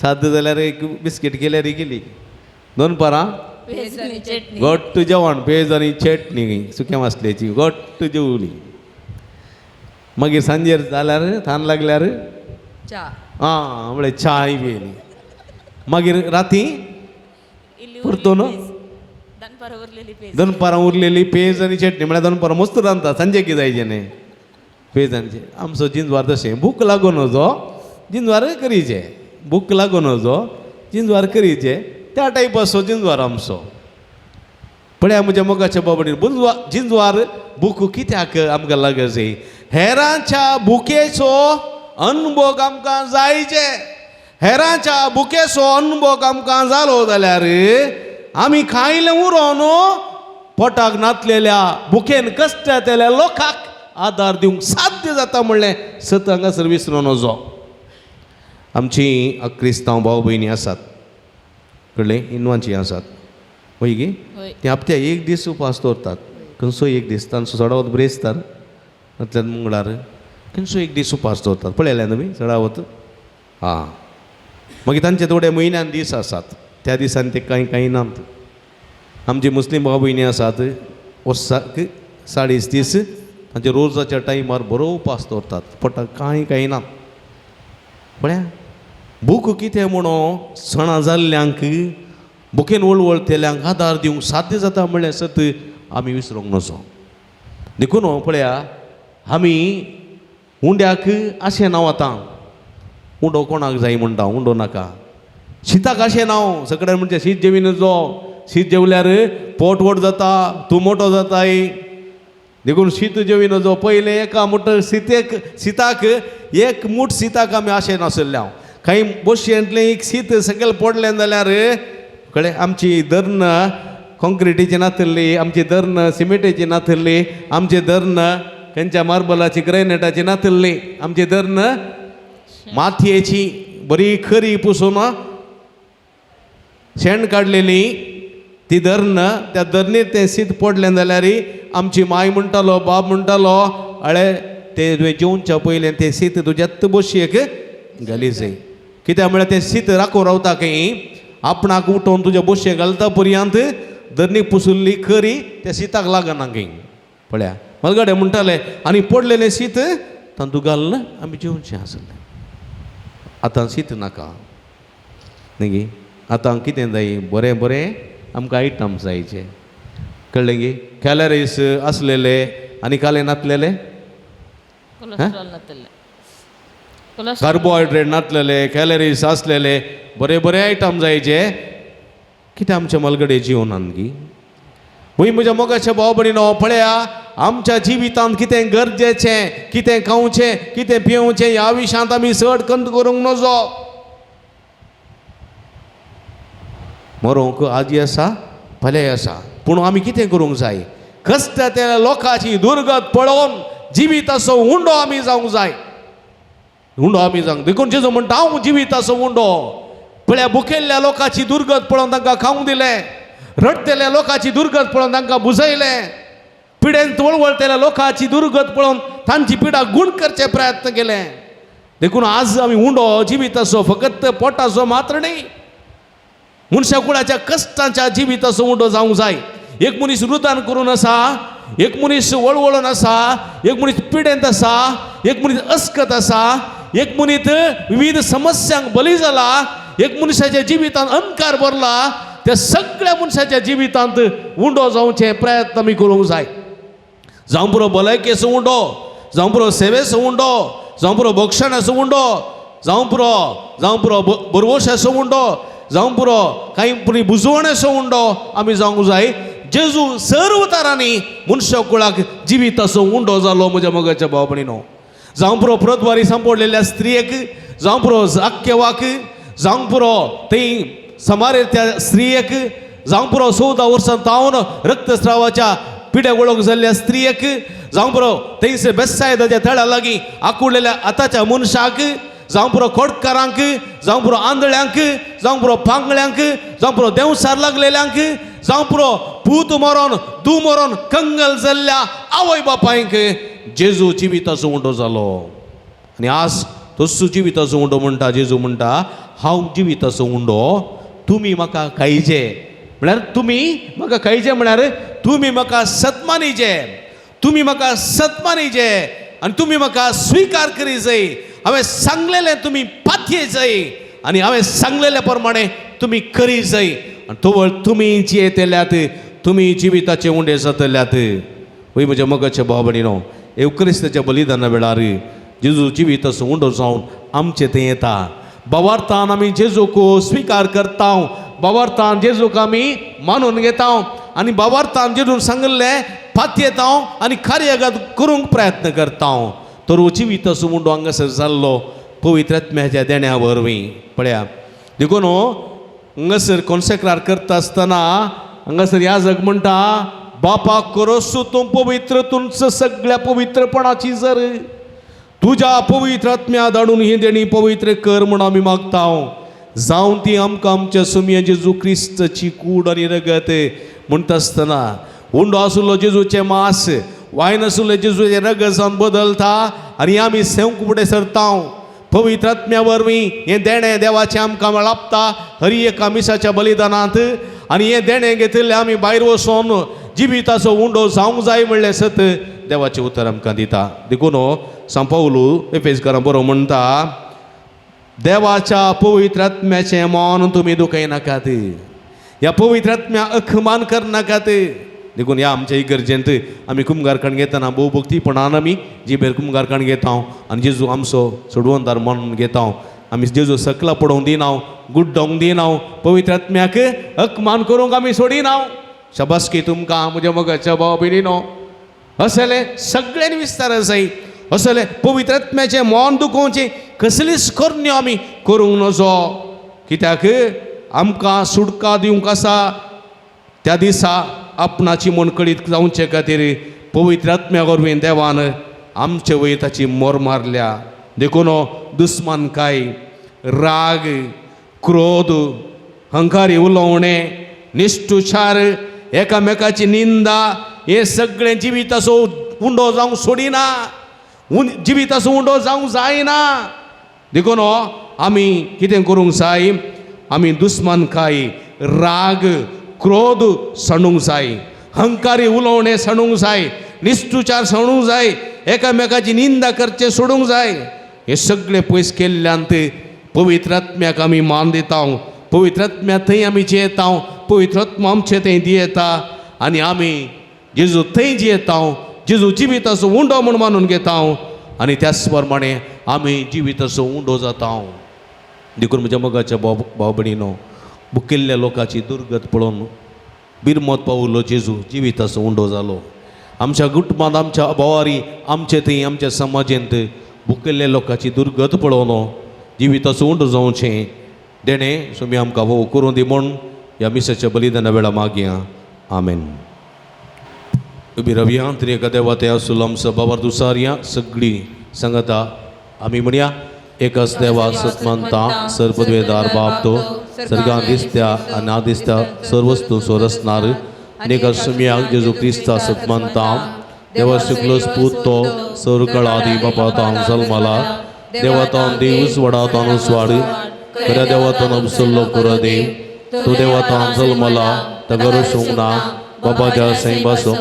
साद्द जाल्यार एक बिस्कीट केल्यार केली, दनपारां घट्ट जेवण पेज आनी चटणी सुक्या मासल्याची घट्ट जेवली. मागीर सांजेर जाल्यार थान लागल्यार आं म्हळ्यार च्याय पियेली. मागीर राती परतून दनपारां उरलेली पेज आनी चटणी म्हळ्यार दनपारां मस्त रांदता, सांजे कितें जायचें न्ही पेज आनी आमचो जिंजवार तशें भूक लागून जो जिंजवार करीचे, भूक लागून जो जिंजवार करीचे त्या टायपाचो जिंजवार आमचो. पळया म्हज्या मोगाच्या बाबडीन जिंजवार भूक कित्याक आमकां लागचे, हेरांच्या भुकेचो अनभोग आमकां जायचे. हेरांच्या भुकेचो अनभोग आमकां जालो जाल्यार आमी खायलें उरोन पोटाक नातलेल्या भुकेन कश्ट येतल्या लोकांक आदार दिवंक साध्य जाता म्हणलें सत हांगासर विसरून वचो. आमची क्रिस्तांव भाव भयणी आसात, कळ्ळें, इनवांची आसात वय गी, ते हप्त्या एक दीस उपास दवरतात, खंयचो एक दीस तांचो चडावत ब्रेस्तार नातल्यार मंगळार खंयचो एक दीस उपास दवरतात. पळयलें तुमी चडावत? आं, मागीर तांचे थोडे म्हयन्यान दीस आसात, त्या दिसांनी ते कांय कांय नात. आमचे मुस्लीम भाव भयणी आसात वर्साक 40 दीस तांचे रोजाच्या टायमार बरो उपास दवरतात, पोटाक कांय कांय ना. पळया भूक कितें म्हणून सणां जाल्ल्यांक भुकेन वळवळतेल्यांक आदार दिवंक साध्य जाता म्हणलें सत आमी विसरूंक नजो. देखून पळया आमी उंड्याक अशें नांव आतां उंडो कोणाक जाय म्हणटा, उंडो नाका. शिताक अशें नांव सगळ्यान म्हणजे शीत जेवीन जो शीत जेवल्यार पोट व्हड जाता, तूं मोटो जाताय. देखून शीत जेवीन जो पयलें एका मुठ सितेक शिताक एक मूठ शिताक आमी आशें नासलें हांव कांय बोशयेंतलें एक शीत सकयल पडलें जाल्यार कळ्ळें आमची धर्ण कॉन्क्रिटीची नातल्ली, आमची धर्ण सिमेंटाची नातल्ली, आमची धर्ण खंयच्या मार्बलाची ग्रेनायटाची नातल्ली, आमची धर्ण मातयेची बरी खरी पुसून शेण काडलेली ती धर्ण. त्या धरणीर तें शीत पडलें जाल्यार आमची माय म्हणटालो, बाब म्हणटालो, अळे तें तुवें जेवच्या पयलें तें शीत तुज्यात बशयेक घाली जाय. कित्याक म्हळ्यार तें शीत राखून रावता खंय आपणाक उठोवन तुज्या बशयेक घालता पर्यंत धरणी पुसुल्ली खरी त्या शिताक लागना खंय. पळया मलगाडे म्हणटाले आनी पडलेलें शीत तांतू घालून आमी जेवचें आसलें. आतां शीत नाका न्ही गी. आतां कितें जाय, बरें बरें आमकां आयटम जायचे, कळ्ळें गी. कॅलरीज आसलेले आनी काले नातलेले, कोलेस्ट्रॉल नातलें, कार्बोहायड्रेट नातलेले, कॅलरीज आसलेले बरे बरे आयटम जायचे. कितें आमच्या मलगडे जिवनान गी. वय म्हज्या मोगाच्या भाव भयणीनो, पळया आमच्या जिवितांत कितें गरजेचें, कितें खावचें, कितें पिवचें ह्या विशयांत आमी चड खंत करूंक नजो. मरोंक आजी आसा, भलें आसा, पूण आमी कितें करूंक जाय, कश्ट त्या लोकांची दुर्गत पळोवन जिविताचो उंडो आमी जावंक जाय, उंडो आमी जावंक. देखून जेजू म्हणटा हांव जिविताचो उंडो. पळया भुकेल्ल्या लोकांची दुर्गत पळोवन तांकां खावंक दिलें, रडटेल्या लोकांची दुर्गत पळोवन तांकां बुजयलें, पिडेन वळवळटेल्या लोकांची दुर्गत पळोवन तांची पिडा गूण करचे प्रयत्न केले. देखून आज आमी उंडो जिविताचो फकत पोटाचो मात्र न्ही, मनशा कुळाच्या कश्टांच्या जिविताचो उंडो जावंक जाय. एक मनीस रुदान करून आसा, एक मनीस वळवळून आसा, एक मनीस पिडेंत आसा, एक मनीस अस्कत आसा, एक मनीस विविध समस्यांक बली जाला, एक मनशाच्या जिवितांत अंधकार भरला. त्या सगळ्या मनशाच्या जिवितांत उंडो जावचे प्रयत्न आमी करूंक जाय. जावं पुरो भलायकेचो उंडो, जावं पुरो सेवेचो उंडो, जावं पुरो भक्षणाचो उंडो, जावं पुरो बरवशाचो उंडो, जावं पुरो कांय पुरी बुजवण्याचो उंडो आमी जावंक जाय. जेजू सर्व तरांनी मनशा कुळाक जिविताचो उंडो जालो म्हज्या मोगाच्या भाव भयणीनो. जावं पुरो प्रतवारी सांपडलेल्या स्त्रियेक, जावं पुरो जाक्यवाक, जावं पुरो थंय समारे त्या स्त्रियेक, जावं पुरो 14 वर्सां तावन रक्तस्रावाच्या पिड्या वळख जाल्ल्या स्त्रियेक, जावं पुरो थंयसर बेसायदाच्या तळ्या लागीं आकुडलेल्या आताच्या मनशाक, जावं पुरो खोडकारांक, जावं पुरो आंधळ्यांक, जावं पुरो पांगळ्यांक, जावं पुरो देंवसार लागलेल्यांक, जावं पुरो पूत मरोन दू मरोन कंगल जाल्ल्या आवय बापायंक जेजू जिविताचो उंडो जालो. आनी आज तस्सो जिविताचो उंडो म्हणटा, जेजू म्हणटा हांव जिविताचो उंडो, तुमी म्हाका खायचे म्हळ्यार, तुमी म्हाका खायचे म्हळ्यार तुमी म्हाका सत्मानीचे, तुमी म्हाका सत्मानीचे आनी तुमी म्हाका स्विकार करी जाय. हांवें सांगलेलें तुमी पातये जाय आनी हांवें सांगलेल्या प्रमाणे तुमी करी जाय. आनी तवळ तुमी जियेतल्यात, तुमी जिविताचे उंडे जातल्यात. वय म्हज्या मोगाच्या भाव भयणीनो, येवक्रिस्ताच्या बलिदाना वेळार जेजू जिविताचो उंडो जावन आमचे थंय येता. बावार्थान आमी जेजूक स्विकार करता, बावार्थान जेजूक आमी मानून घेता आनी बावार्थान जेजून सांगिल्लें पातयेता आनी कार्यागत करूंक प्रयत्न करता. तर हो जिविताचो उंडो हांगासर जाल्लो पवित्र आत्म्याच्या देण्या वरवीं. पळया देखून हांगासर कॉन्सेक्रार करता आसतना हांगासर याजक म्हणटा, बापा करोसू तूं पवित्र तुमचं सगळ्या पवित्रपणाची जर तुज्या पवित्र आत्म्या धाडून ही देणी पवित्र कर म्हूण आमी मागता. जावं ती आमकां आमच्या सुमया जेजू क्रिस्ताची कूड आनी रगत. म्हणटा आसतना उंडो आसलो जेजूचें मास, वायन आसलें जेजूचें रगत जावन बदलता आनी आमी सेवंक फुडें सरता. पवित्र आत्म्या वरवीं हें देणें देवाचें आमकां लाभता हर एका मिसाच्या बलिदानांत. आनी हें देणें घेतिल्लें आमी भायर वचोन जिविताचो उंडो जावंक जाय म्हणलें सत देवाचें उतर आमकां दिता. देखून सांव पावलू एफेजकारां बरो म्हणटा, देवाच्या पवित्र आत्म्याचें मन तुमी दुखयनाकात, ह्या पवित्र आत्म्या अखमान करनाकात. देखून ह्या आमच्या इगर्जेंत आमी कुमगारकाण घेतना भोव भक्तीपणान आमी जिबेर कुमगारकाण घेता आनी जेजू आमचो सोडवणदार म्हणून घेता. आमी जेजू सकला पडोवंक दिना, गुड्डोवंक दिना, पवित्र आत्म्याक अकमान करूंक आमी सोडिना. शाबासकी तुमकां म्हज्या मोगाच्या भाव भयणीनो. असले सगळ्यांनी विस्तार आसाय, असले पवित्र आत्म्याचें मन दुखोवचें कसलीच करण्यो आमी करूंक नजो. कित्याक आमकां सुटका दिवंक आसा त्या दिसा आपणाची मन कळीत जावचे खातीर पवित्र आत्म्या वरवीं देवान आमचे वयर ताची मोर मारल्या. देखून दुस्मानकाय, राग, क्रोध, हंकारी उलोवणें, निश्ठुचार, एकामेकाची निंदा, हे सगळें जिविताचो उंडो जावंक सोडिना, जिविताचो उंडो जावंक जायना. देखून आमी कितें करूंक जाय, आमी दुस्मानकाय, राग, क्रोध सणूंक जाय, हंकारी उलोवणें सणूंक जाय, निश्ठुचार सणूंक जाय, एकामेकाची निंदा करचें सोडूंक जाय. हे सगळें पयस केल्ल्यान पवित्र आत्म्याक आमी मान दिता, पवित्र आत्म्या थंय आमी जियेता, पवित्र आत्मा आमचे थंय दियेता आनी आमी जेजू थंय जियेता, जेजू जिविताचो उंडो म्हूण मानून घेता आनी त्याच प्रमाणे आमी जिविताचो उंडो जाता. देखून म्हज्या मोगाच्या भाव भयणीनो, बुकिल्ल्या लोकांची दुर्गत पळोवन बिरमत पावलो जेजू जिविताचो उंडो जालो. आमच्या कुटुंबांत, आमच्या भावारी, आमचे थंय आमच्या समाजेंत बुकिल्ल्या लोकांची दुर्गत पळोवन जिविताचो उंडो जावचें देणें सुमी आमकां हो करूं दी म्हूण ह्या मिसाच्या बलिदाना वेळा मागया. आमेन. उबी रावया. त्रिएका देवा ते आसूल आमचो बाबार दुसारया सगळी सांगता आमी म्हणया. एकच देवा सतमानता सर्वपदवेदार बाप तो सर्गान दिसत्या आनी ना दिसत्या सर्वस्तू सोरसणार आनी एका सुमयाक जेजू क्रिस्ता सतमानता देवा शुक्लोस पूत तो सर्वकाळ आदी बापा जल्माला देवातान देव वडातान स्वाड खऱ्या देवातान अबसल्लो कुरा देव तो देवातान जल्मला तगर ना बाबाच्या सैबासो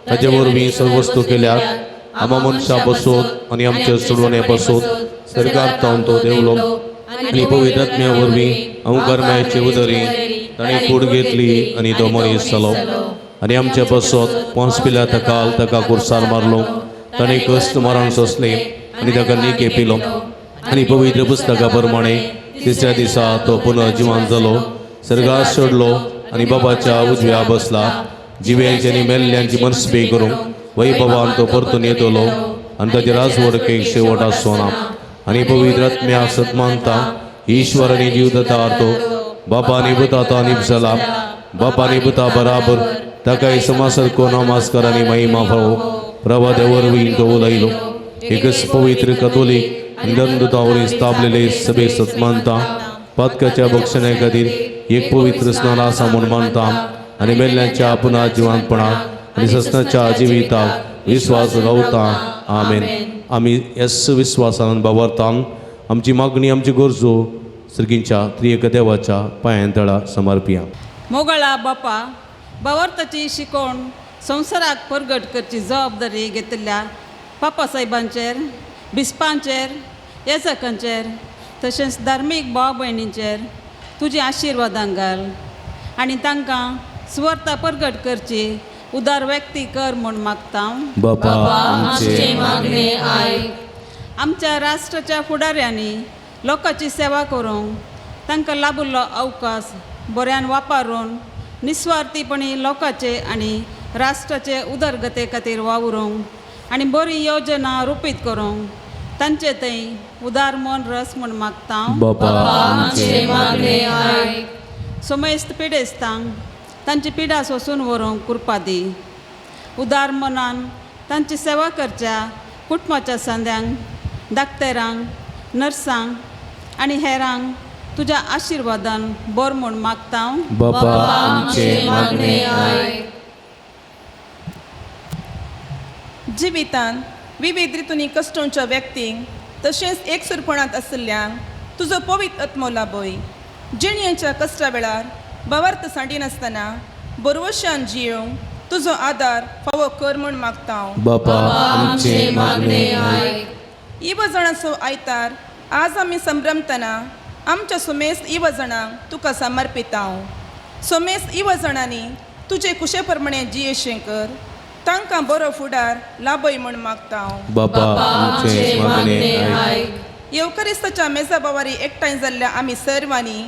ताजे वरवीं सर्व वस्तू केल्यात आमा मनशां बसोत आनी आमचे सोडवणे बसोत सरकार तावन तो देवलो आनी पवित्र आत्म्या वरवीं अंकर्म्याचे उदरी ताणें कूड घेतली आनी तो मनीस जालो आनी आमचे बसोत पोंस पिल्या ताका ताका कुर्सार मारलो ताणें कश्ट मरण सोंसलें आनी ताका निके पिलो आनी पवित्र पुस्तका प्रमाणे तिसऱ्या दिसा तो पुनर्जिवन जालो सर्गात सोडलो आनी बाबाच्या उजव्या बसला जिव्यांची आनी मेल्ल्यांची मनस्पी करूंक वैभवान तो परतून येतलो आनी ताचे राजवडकेक शेवट आसचो ना आनी पवित्र आत्म्या सतमानता ईश्वर आनी जीव दता तो बापा आनी पुता तो निपसला बापा आनी पुता बराबर ताकाय समासारको नमस्कार आनी महिमा फावो प्रभाते वरवीं तो उलयलो एकच पवित्र कथोलीक धर्मदूता स्थापलेले सभे सतमानता पातकाच्या बक्षण्या खातीर एक पवित्र स्नान आसा म्हूण मानता आनी मेल्ल्यांच्या पुनः जिवानपणाक आनी ससनाच्या जिविताक विश्वास रावता. आमेन. आमी येस विश्वासान बावरता आमची मागणी आमची गरजो सर्गींच्या त्रिएक देवाच्या पांयां तळा समर्पिया. मोगळा बापा, बावर्ताची शिकोवण संवसाराक परगट करची जबाबदारी घेतिल्ल्या पापासाहेबांचेर, बिस्पांचेर, येजकांचेर तशेंच धार्मीक भाव भयणींचेर तुजी आशिर्वादां घाल आनी तांकां सुवार्ता परगट करची उदार व्यक्ती कर म्हूण मागता. बापा आमचे मागणे आयक. आमच्या राष्ट्राच्या फुडाऱ्यांनी लोकांची सेवा करूंक तांकां लाभिल्लो अवकाश बऱ्यान वापरून निस्वार्थीपणी लोकांचे आनी राष्ट्राचे उदरगते खातीर वावरूंक आनी बरी योजना रुपीत करूंक तांचे थंय उदार मन रस म्हूण मागता. बापा आमचे मागणे आयक. समेस्त पिडेस्तांक तांची पिडा सोसून व्हरूंक कृपा दी. उदार मनान तांची सेवा करच्या कुटुंबाच्या संद्यांक, डाक्टरांक, नर्सांक आनी हेरांक तुज्या आशिर्वादान बर म्हूण मागता. बापा आमचे मागणे आयक. जिवितान विविध रितूंनी कश्टोंच्या व्यक्तींक तशेंच एकसुरपणांत आशिल्ल्यांक तुजो पवित्र आत्मो लाभय. जिणेच्या कश्टा वेळार भावार्थ सांडिनासतना बरवशान जियोंक तुजो आदार फावो कर म्हूण मागता. बापा आमचे मागणे आयक. इवजणाचो आयतार आज आमी संभ्रमतना आमच्या सुमेस्त इवजणांक तुका समर्पिता. सुमेस्त इवजणांनी तुजे कुशे प्रमाणे जियेशें कर, तांकां बरो फुडार लाभय म्हूण मागता. बापा आमचे मागणे आयक. येवकरिस्ताच्या मेजा बावारी एकठांय जाल्ल्या आमी सर्वांनी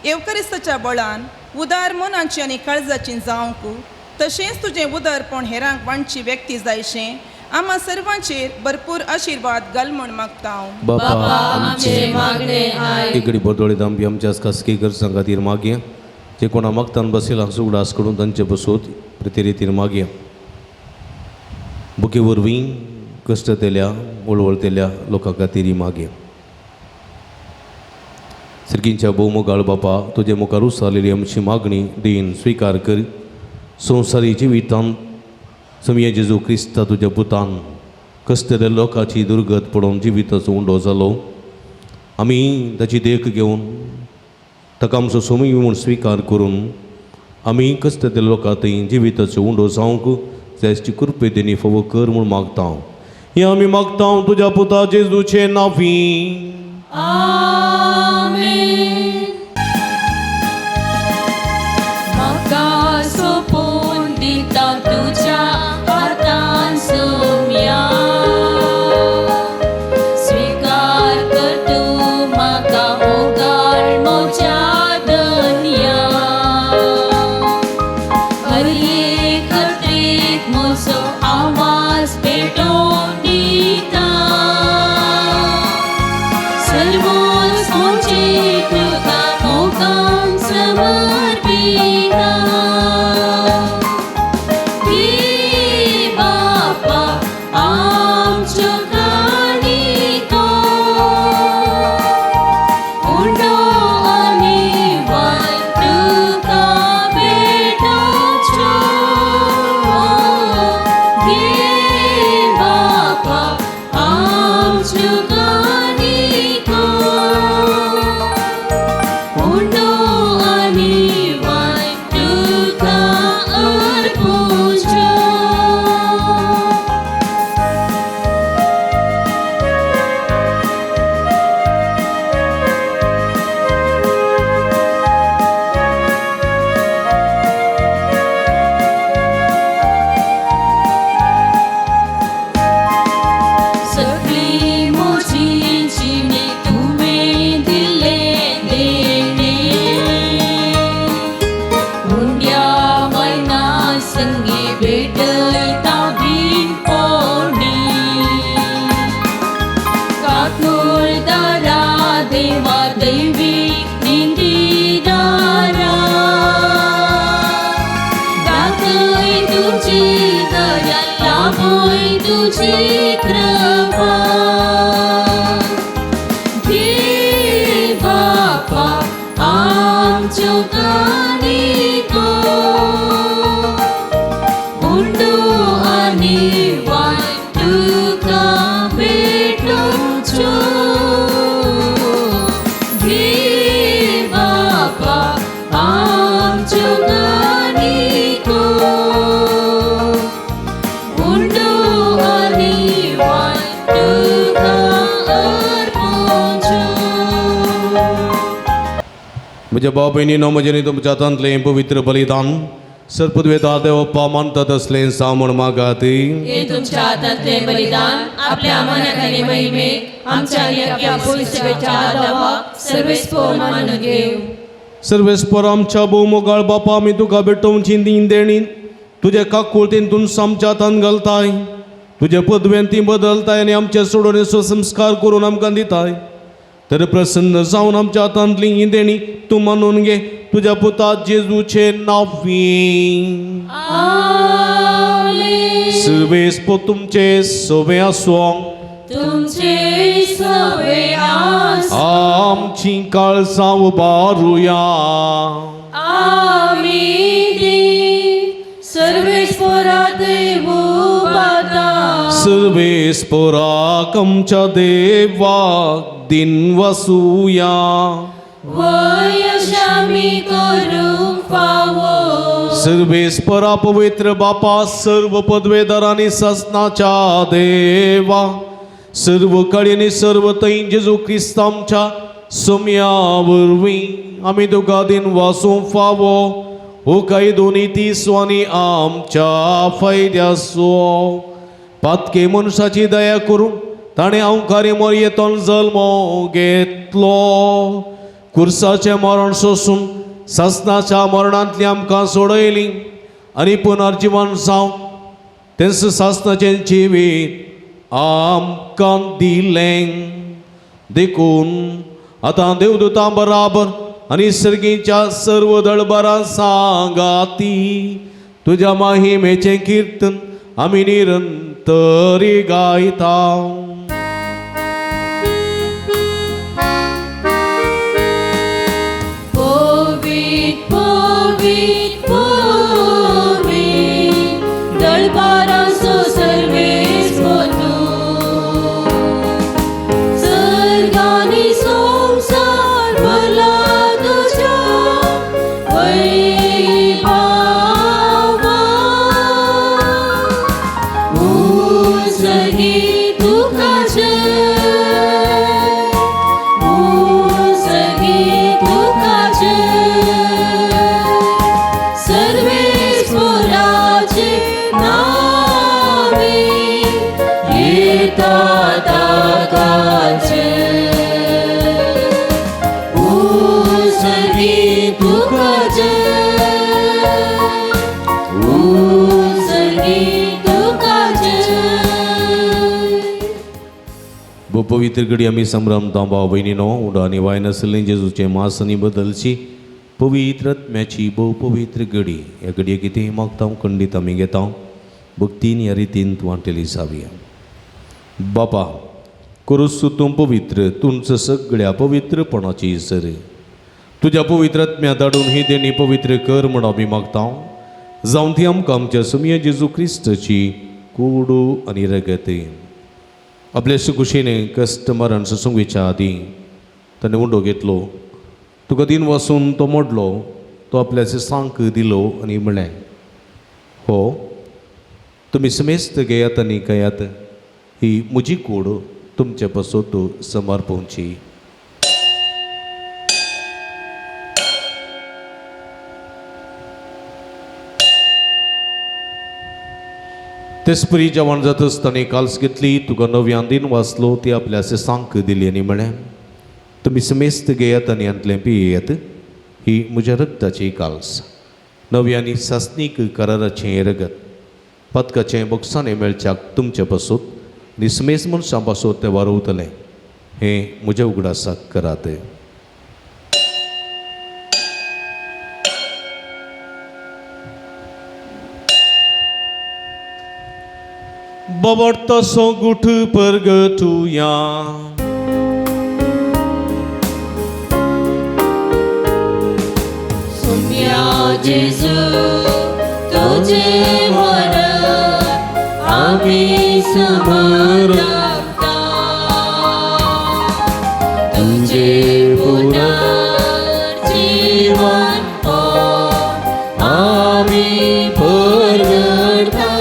येवकरिस्ताच्या बळान उदार मनाची आनी काळजाची जावंक तशेंच तुजें उदारपण हेरांक वांटची व्यक्ती जायशें आमा सर्वांचेर भरपूर आशिर्वाद घाल म्हूण मागता. बापा आमचे मागणे आयक. इकडे बोदोळे दामपी आमच्या खासगी गरजां खातीर मागया. जे कोणा मागतान बसयला उगडास करून तांचे बसोत प्रतिरितीर मागया. बुके वरवीं कश्टतेल्या वळवळतेल्या लोकां खातीर मागया. सर्गींच्या भोवमोगाळ बापा, तुजे मुखार उसारलेली आमची मागणी दीन स्विकार कर. संवसारी जिवितान समये जेजू क्रिस्ता तुज्या पुतान कश्टल्या लोकांची दुर्गत पळोवन जिविताचो उंडो जालो. आमी ताची देख घेवन ताका आमचो सोमी म्हूण स्विकार करून आमी कश्टल्या लोकां थंय जिविताचो उंडो जावंक जायची कृपे तेणी फावो कर म्हूण मागता. हें आमी मागता तुज्या पुता जेजूचे नांवी. आमेन. आमच्यो काणिको उंडो आनी वायन तुका भेटोवच्यो घे बापा आमच्यो काणिको उंडो आनी वायन तुका अर्पोवच्यो. म्हज्या भाव भयणीनो, म्हजें न्ही तुमच्या हातांतलें पवित्र बलिदान सरपदवेता देवप्पा मानतात असलें सामण मागात. हे तुमच्या हातांतलें बलिदान आपल्या मनाक आनी महिमेक आमच्या आनी आपल्या पवित्रतेच्या आदावाक सर्वेस्पोर मानून घेव. सर्वेस्पर आमच्या भोवमोगाळ बापा, आमी तुका भेटोवची ती देणी तुजे काकुळतीन तूं आमच्या हातान घालताय, तुजे पदवेन ती बदलताय आनी आमचे सोडोवणेचो संस्कार करून आमकां दिताय. तर प्रसन्न जावन आमच्या हातांतली ही देणी तूं मानून घे तुज्या पुता जेजूचे नांवी. आमेन. सर्वेस्पोर तुमचे सोबे आसूं. तुमचे सवे आस. आमची काळजां उबारुया. आमी दी सर्वेस्पोरा देव उबारता. सर्वेस्पोराक आमच्या देवाक दिन वसुया. वयशामी करूंक फावो. सर्वेस्परा पवित्र बापा, सर्व पदवेदार आनी ससनाच्या देवा, सर्व कडेन सर्व थंय जेजू क्रिस्त आमच्या सोम्या वरवीं आमी तुका दिन वासूंक फावो हो कायदो नीती आनी आमच्या फायद्याचो. पातके मनशाची दया करून ताणें अंवकारी मोरयेंतल्यान जल्मो घेतलो, कुर्साचें मरण सोसून सासनाच्या मरणांतली आमकां सोडयली आनी पुनर्जिवन जावन तेंच सासनाचें जिवीत आमकां दिलें. देखून आतां देवदूतां बराबर आनी सर्गीच्या सर्व दळबरां सांगाती तुज्या माहिमेचें किर्तन आमी निरंतरी गायता. पवित पवित पवित दळबारांचो सर्वेस्पोर तूं, सर्ग आनी संवसार भरला तुज्या वैभवान. उत्सर्गी तुका जय, उत्सर्गी तुका जय, सर्वेस्पोराचे नावे येता ताका जय. उत्सर्गी तुका जय, उत्सर्गी तुका जय. भोव पवित्र घडी आमी संभ्रमता भाव भयणीनो, उंडो आनी वायन आसलें जेजूचें मास आनी बदलची पवित्र आत्म्याची भोव पवित्र घडी. ह्या घडये कितें मागता खंडीत आमी घेता भक्तीन ह्या रितीन वांटेली जावया. बापा करूस तूं पवित्र तुमचं सगळ्या पवित्रपणाची सर तुज्या पवित्र आत्म्या धाडून ही देणी पवित्र कर म्हण आमी मागता. जावन ती आमकां आमच्या सुमया जेजू क्रिस्ताची कुडू आनी रगत. आपल्या सुकुशीने कश्ट मरण सोसूंक आदीं ताणें उंडो घेतलो, तुका दिन वासून तो मोडलो, तो आपल्या सांक दिलो आनी म्हणलें, हो तुमी समेस्त घेयात आनी खायात, ही म्हजी कूड तुमचे पासत समर्पणची. तेचपरी जेवण जातच ताणें काल्स घेतली, तुका नव्यान दिन वाचलो, ती आपल्या सांक दिली आनी म्हणलें, तुमी समेस्त घेयात आनी हांतलें पियेयात, ही म्हज्या रक्ताची काल्स, नवी आनी सासणीक कराराचें रगत, पदकाचें बोगसाणें मेळच्याक तुमचे पासत आनी समेस्त मनशां पासत तें वारवतलें, हें म्हज्या उगडासाक करात. बाबा तसो गुठ परगटुया. सुम्या जेजू तुझे मरण आमी समरपता तुझे पुनर्जीवन आमी परगडता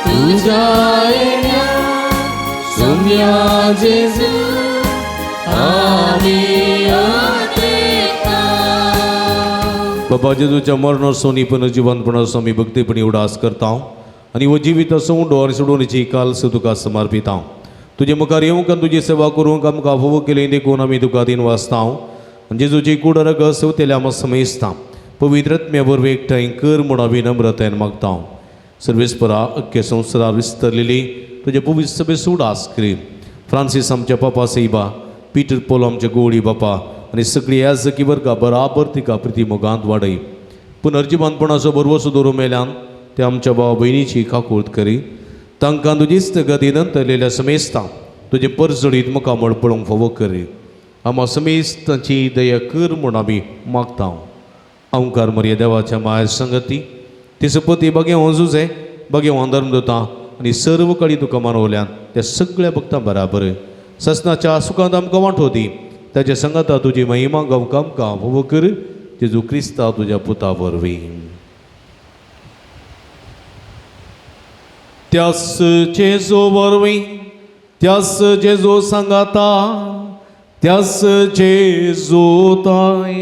तुझ्या येण्या सुम्या जेजू आमी अतेकता. बाबा जेजूच्या मरणाचो आनी पुनर्जिवनपणाचो आमी भक्तीपणी उडास करता आनी हो जिविताचो उंडो आनी सोडोवणेची काल तुका समर्पिता. तुजे मुखार येवंक आनी तुजी सेवा करूंक आमकां फावो केली देखून आमी तुका दिन वाचता आनी जेजूची कूड रगत सेवतेल्या आमकां समेजता. पवित्र आत्म्या वरवीं एकठांय कर म्हूण आमी नम्रतायेन मागता. सर्वेस्परा अख्खे संवसारार विस्तरलेली तुजे पवित्र सभेचो उडास करी. फ्रांसीस आमच्या पापा सैबा, पीटर पोल आमच्या गोवळी बापा आनी सगळी याजकी वर्गा बराबर तिका प्रिती मोगांत वाडय. पुनर्जिवनपणाचो बरवसो दवरूं मेल्यान ते आमच्या भाव भयणीची काकूळत करी. तांकां तुजीच गती नंतरलेल्या समेस्ता तुजें परजळीत मुखामळ पळोवंक फावो करी. आमा समेस्तांची दया कर म्हूण आमी मागता. अंकार मरिया देवाच्या माया संगती तिचो पती बागे वंजुजे बागे धर्म दिता आनी सर्व कडी तुका मानवल्यान त्या सगळ्या भक्तां बराबर ससनाच्या सुखांत आमकां वांटो दी. ताच्या संगता तुजी महिमा गावंक आमकां फावो कर. जेजू क्रिस्ता तुज्या पुता वरवीं. त्यास जेजू वरवीं, त्यास जेजू सांगाता, त्यास जेजू ताय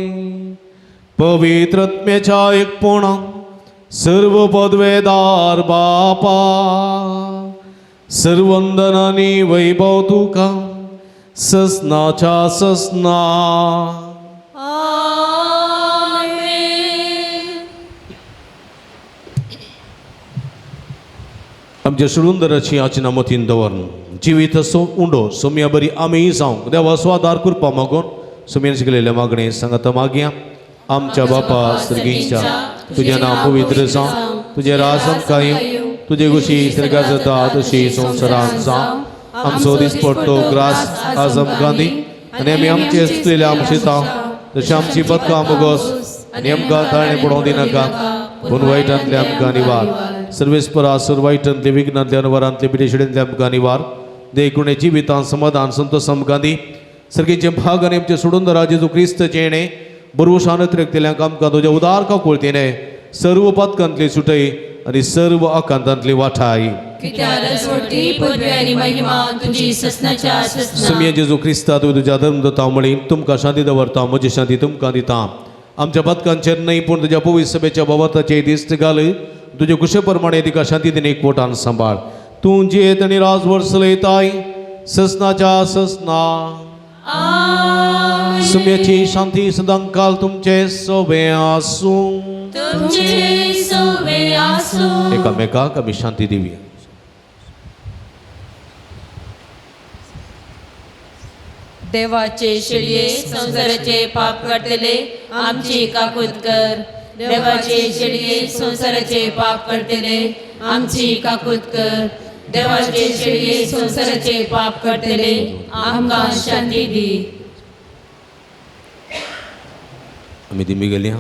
पवित्र आत्म्याच्या एकपणा सर्व पदवेदार बापा सर्वंदनानी वैभव तुका ससनाच्या ससना. आमच्या सुळुंदराची आचना मतीन दवरून जिवीत असो उंडो सोम्या बरी आमी जावंक देवाचो आदार कृपा मागून सोम्यान शिकलेल्या मागणे सांगाता मागया. आमच्या बापा सर्गींच्या तुजें नांव पवित्र जावं, तुजें राज आमकां येवं, तुजे गुशी स्वर्गात जाता तशी संवसारांत जावं. आमचो दिसपडटो ग्रास आज आमकां दी आनी आमी आमचे चुकलेल्या आमशिता तशें आमची पदकां मुगोस आनी आमकां ताळें पडोवंक दिनाका पूण वायटांतले आमकां निवार. सर्वेस्परा सुर वायटांतले विघ्नांतले अनवरांतले पिडेशिडेंतले आमकां निवार. देखून जिवितान समाधान संतोष आमकां दी. सर्गीचे भाग आनी आमचे सोडून जेजू क्रिस्त जेणे बरवशान त्रेकतेल्यांक आमकां तुज्या उदार काकुळतीने सर्व पातकांतली सुटय आनी सर्व आकांतांतली वाठाय. सुमया जेजू क्रिस्ता तूं तुज्या धर्म दिता म्हळी तुमकां शांती दवरता, म्हजी शांती तुमकां दिता. आमच्या पातकांचेर न्हय पूण तुज्या पवित्र सभेच्या बाबताचे दिश्ट घाल. तुजे कुशे प्रमाणे तिका शांती दिन एकवटान सांबाळ. तूं जियेत आनी राजवट चलयताय ससनाच्या ससना. सुम्याची शांती सदांकाल तुमचे सोबे आसूं. एकामेकाक आमी शांती दिवया. देवाचे शेळये संवसाराचे पाप काडटले आमची काकूत कर. देवाचे शेळये संवसाराचे पाप काडटले आमची काकूत कर. देवाचे शेळये संवसाराचे पाप काडटले आमकां शांती दी. आमी दिमी गेली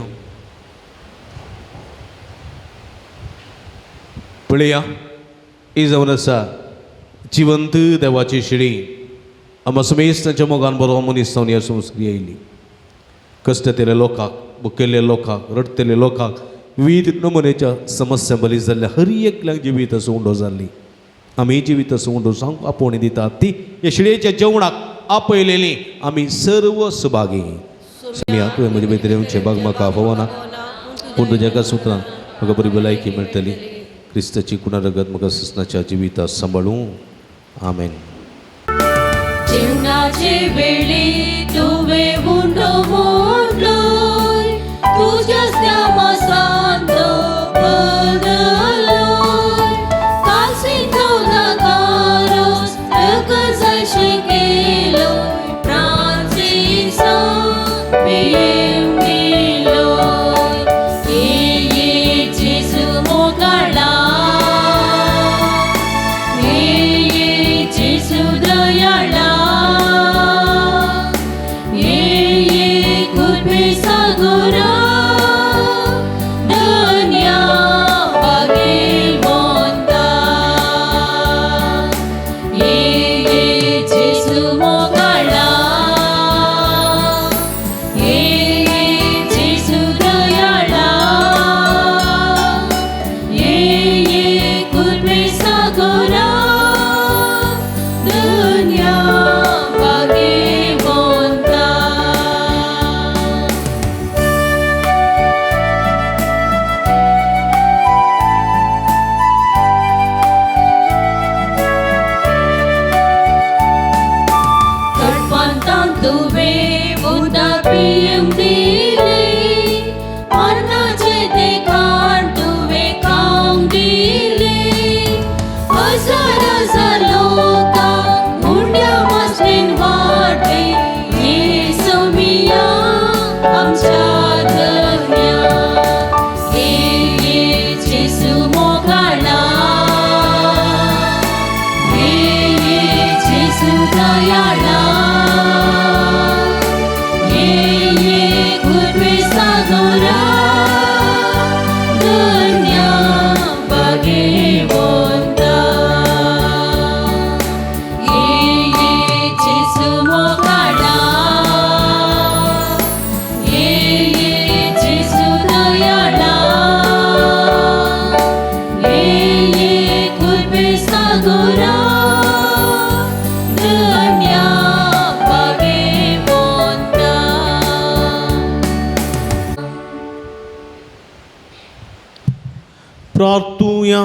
पळया ही जावन आसा जिवंत देवाची शिडी. आमकां समेस्तांच्या मोगान बरो मनीस जावन ह्या संस्कृती आयली. कश्टतेल्या लोकांक, बुकेल्ल्या लोकांक, रडटेल्या लोकांक विविध नमुनेच्या समस्या बली जाल्ल्या हर एकल्याक जिवीत उंडो जाल्ली. आमी जिवीत उंडो जावंक आपोवणी दितात ती ह्या शिडयेच्या जेवणाक आपयलेली आमी सर्व सुभागी. समिया तुवें म्हजे भितर येवचें बाग म्हाका फावना पूण तुज्या एका सुत्रान म्हाका बरी भलायकी मेळटली. क्रिस्ताची कुणा रगत म्हाका ससनाच्या जिविता सांबाळूं. आमेन. जीवनाचे वेळी तुवें उंडो मोडलोय तुज्याच त्या मासांत बदलोय कासीचो नकारोस रगजाशी केलोय फ्रांसिसा पियेवन दिलोय. ये जेजू मोगाळा, ये जेजू दयाळा, कुर्बेसागोरा धन्या भागेवंता. ये ये जेसू मोगाळा, ये ये जेसू दयाळा, ये ये कुर्बेसागोरा धन्या भागेवंता. कडपांतान तुवें उदक पिवंक दिलें, मरणाचें देखाण तुवें खावंक दिलें. हजार हजार लोकांक उंड्या मासळेन वाडलें, ये सोमिया आमच्या धन्या. ये ये जेसू मोगाळा, ये ये जेसू दयाळा, ये ये कुर्बेसागोरा धन्या भागेवंता. ये ये जेसू मोगाळा, ये ये जेसू दयाळा, ये ये कुर्बेसागोरा धन्या भागेवंता. प्रार्थुया.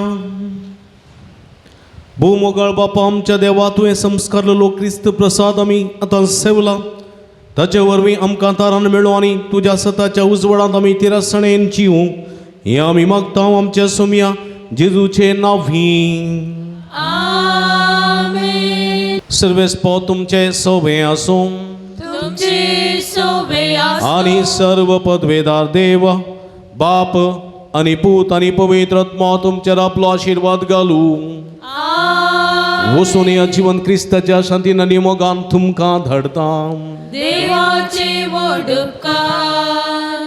भोवमोगाळ बापा आमच्या देवा, तुवें संस्कारलेलो क्रिस्त प्रसाद आमी आतां सेवला, ताचे वरवीं आमकां तारान मेळो आनी तुज्या सताच्या उजवाडांत आमी तिरसणेन जिवूं, हें आमी मागता आमच्या सोमया जेजूचे नांवी. आमेन. सर्वेस्पो तुमचे सोबे आसूं तुमचे सोबे आसूं. आनी सर्व पदवेदार देव बाप आनी पूत आनी पवित्र आत्मा तुमचेर आपलो आशिर्वाद घालूं. वचून ह्या जिवन क्रिस्ताच्या शांतीन आनी मोगान तुमकां धाडता. देवाचे व्हड उपकार.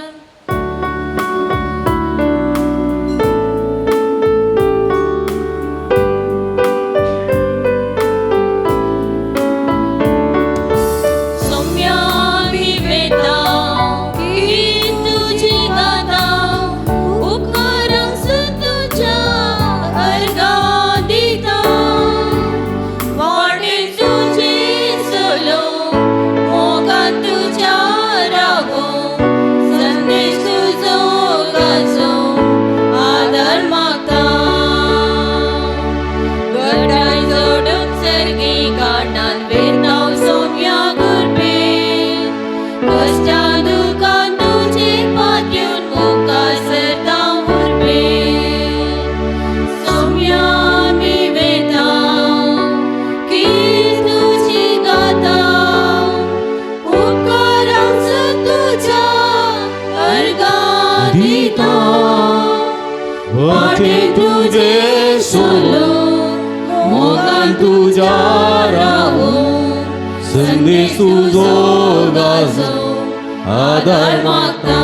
सोम्या विवेता की तुजी गाता, उपकारांक तुज्या अर्गां दिता. वाटे तुजी चलो, मोगान तुज्या रावो, संदेश तुजो गाजो, आदार मागता. गटाय जोडून सर्गी गाणान वेताव सोम्या कुर्बेन, कश्टा दुखान तुजे पातयून मुखार सरता उर्बेन. सोम्या आमी वेता की तुजी गाता, उपकारांक तुज्या अर्गां दिता. वाटे तुजे सोलो, मोगान तुज्या रावूं, संदेश तुजो गाजो, आदार मागता.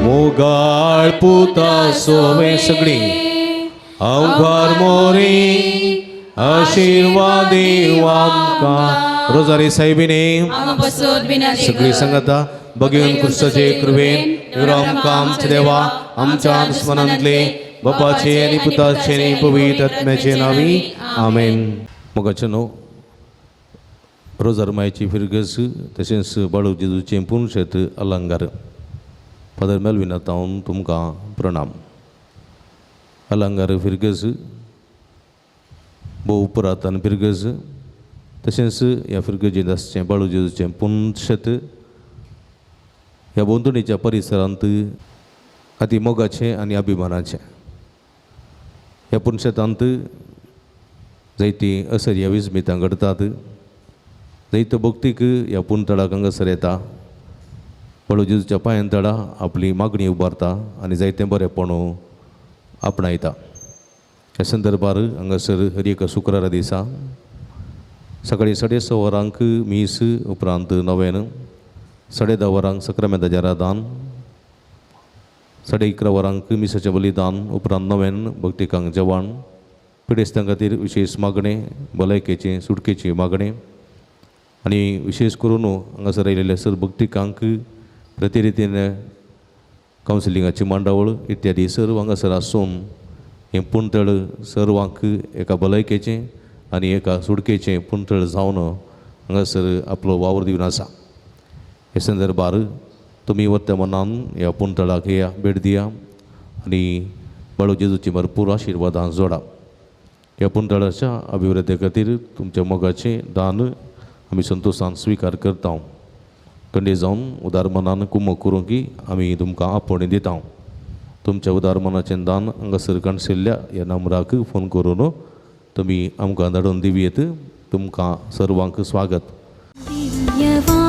मोगाळ पुता सोवे सगळीं अवघर मोरी आशिर्वाद आमकां. रोजारी साहेबीने सगळी संगता बघून क्रिस्ताचे कृपेन आमकां आमच्या देवा आमच्या दुस्मनांतले बापाचे आनी पुताचे आनी पवित्र आत्म्याचे नावी आमेन. मोगाचे न्हू रोजार मायची फिरगस तशेंच बाळू जेजूचें पुनशेत अलंकार. फादर मेलविना तावन तुमकां प्रणाम. अलंकार फिरगस भोव पुरातन फिरगस तशेंच ह्या फिरगजेंत आसचें बाळू जेजूचें पुनशेत ह्या भोंवतणीच्या परिसरांत अती मोगाचें आनी अभिमानाचें. ह्या पुनशेतांत जायतीं असर्या विस्मितां घडटात, जायतो भक्तीक ह्या पुनतळाक हांगासर येता, बाळू जेजूच्या पांयां तळा आपली मागणी उबारता आनी जायतें बरेंपण आपणायता. ह्या संदर्भार हांगासर हर एका शुक्रारा दिसा सकाळीं 6:30 वरांक मीस, उपरांत नव्यान 10:30 वरांक सक्रामेंताचें आराधन, 11:30 वरांक मिसाचें बलिदान, उपरांत नव्यान भक्तिकांक जेवण, पिडेस्तां खातीर विशेश मागणें, भलायकेचें सुटकेचें मागणें आनी विशेश करून हांगासर आयिल्ले सर भक्तिकांक प्रतिरितीन कावन्सिलिंगाची मांडावळ इत्यादी सर्व हांगासर आसून हें पुंतळ सर्वांक एका भलायकेचें आनी एका सुटकेचें पुंतळ जावन हांगासर आपलो वावर दिवन आसा. हे संदर्भार तुमी वर्तमानान ह्या पुंतळाक या भेट दिया आनी बाळू जेजूची भरपूर आशिर्वादां जोडा. ह्या पुंतळाच्या अभिवृद्धी खातीर तुमच्या मोगाचें दान आमी संतोशान स्विकार करता. कंडे जावन उदार मनान कुमक करूंक आमी तुमकां आपोवणें दिता. तुमच्या उदार मनाचें दान हांगासर काणशिल्ल्या ह्या नंबराक फोन करून तुमी आमकां धाडून दिवयेत. तुमकां सर्वांक स्वागत. दिव्यवाणी.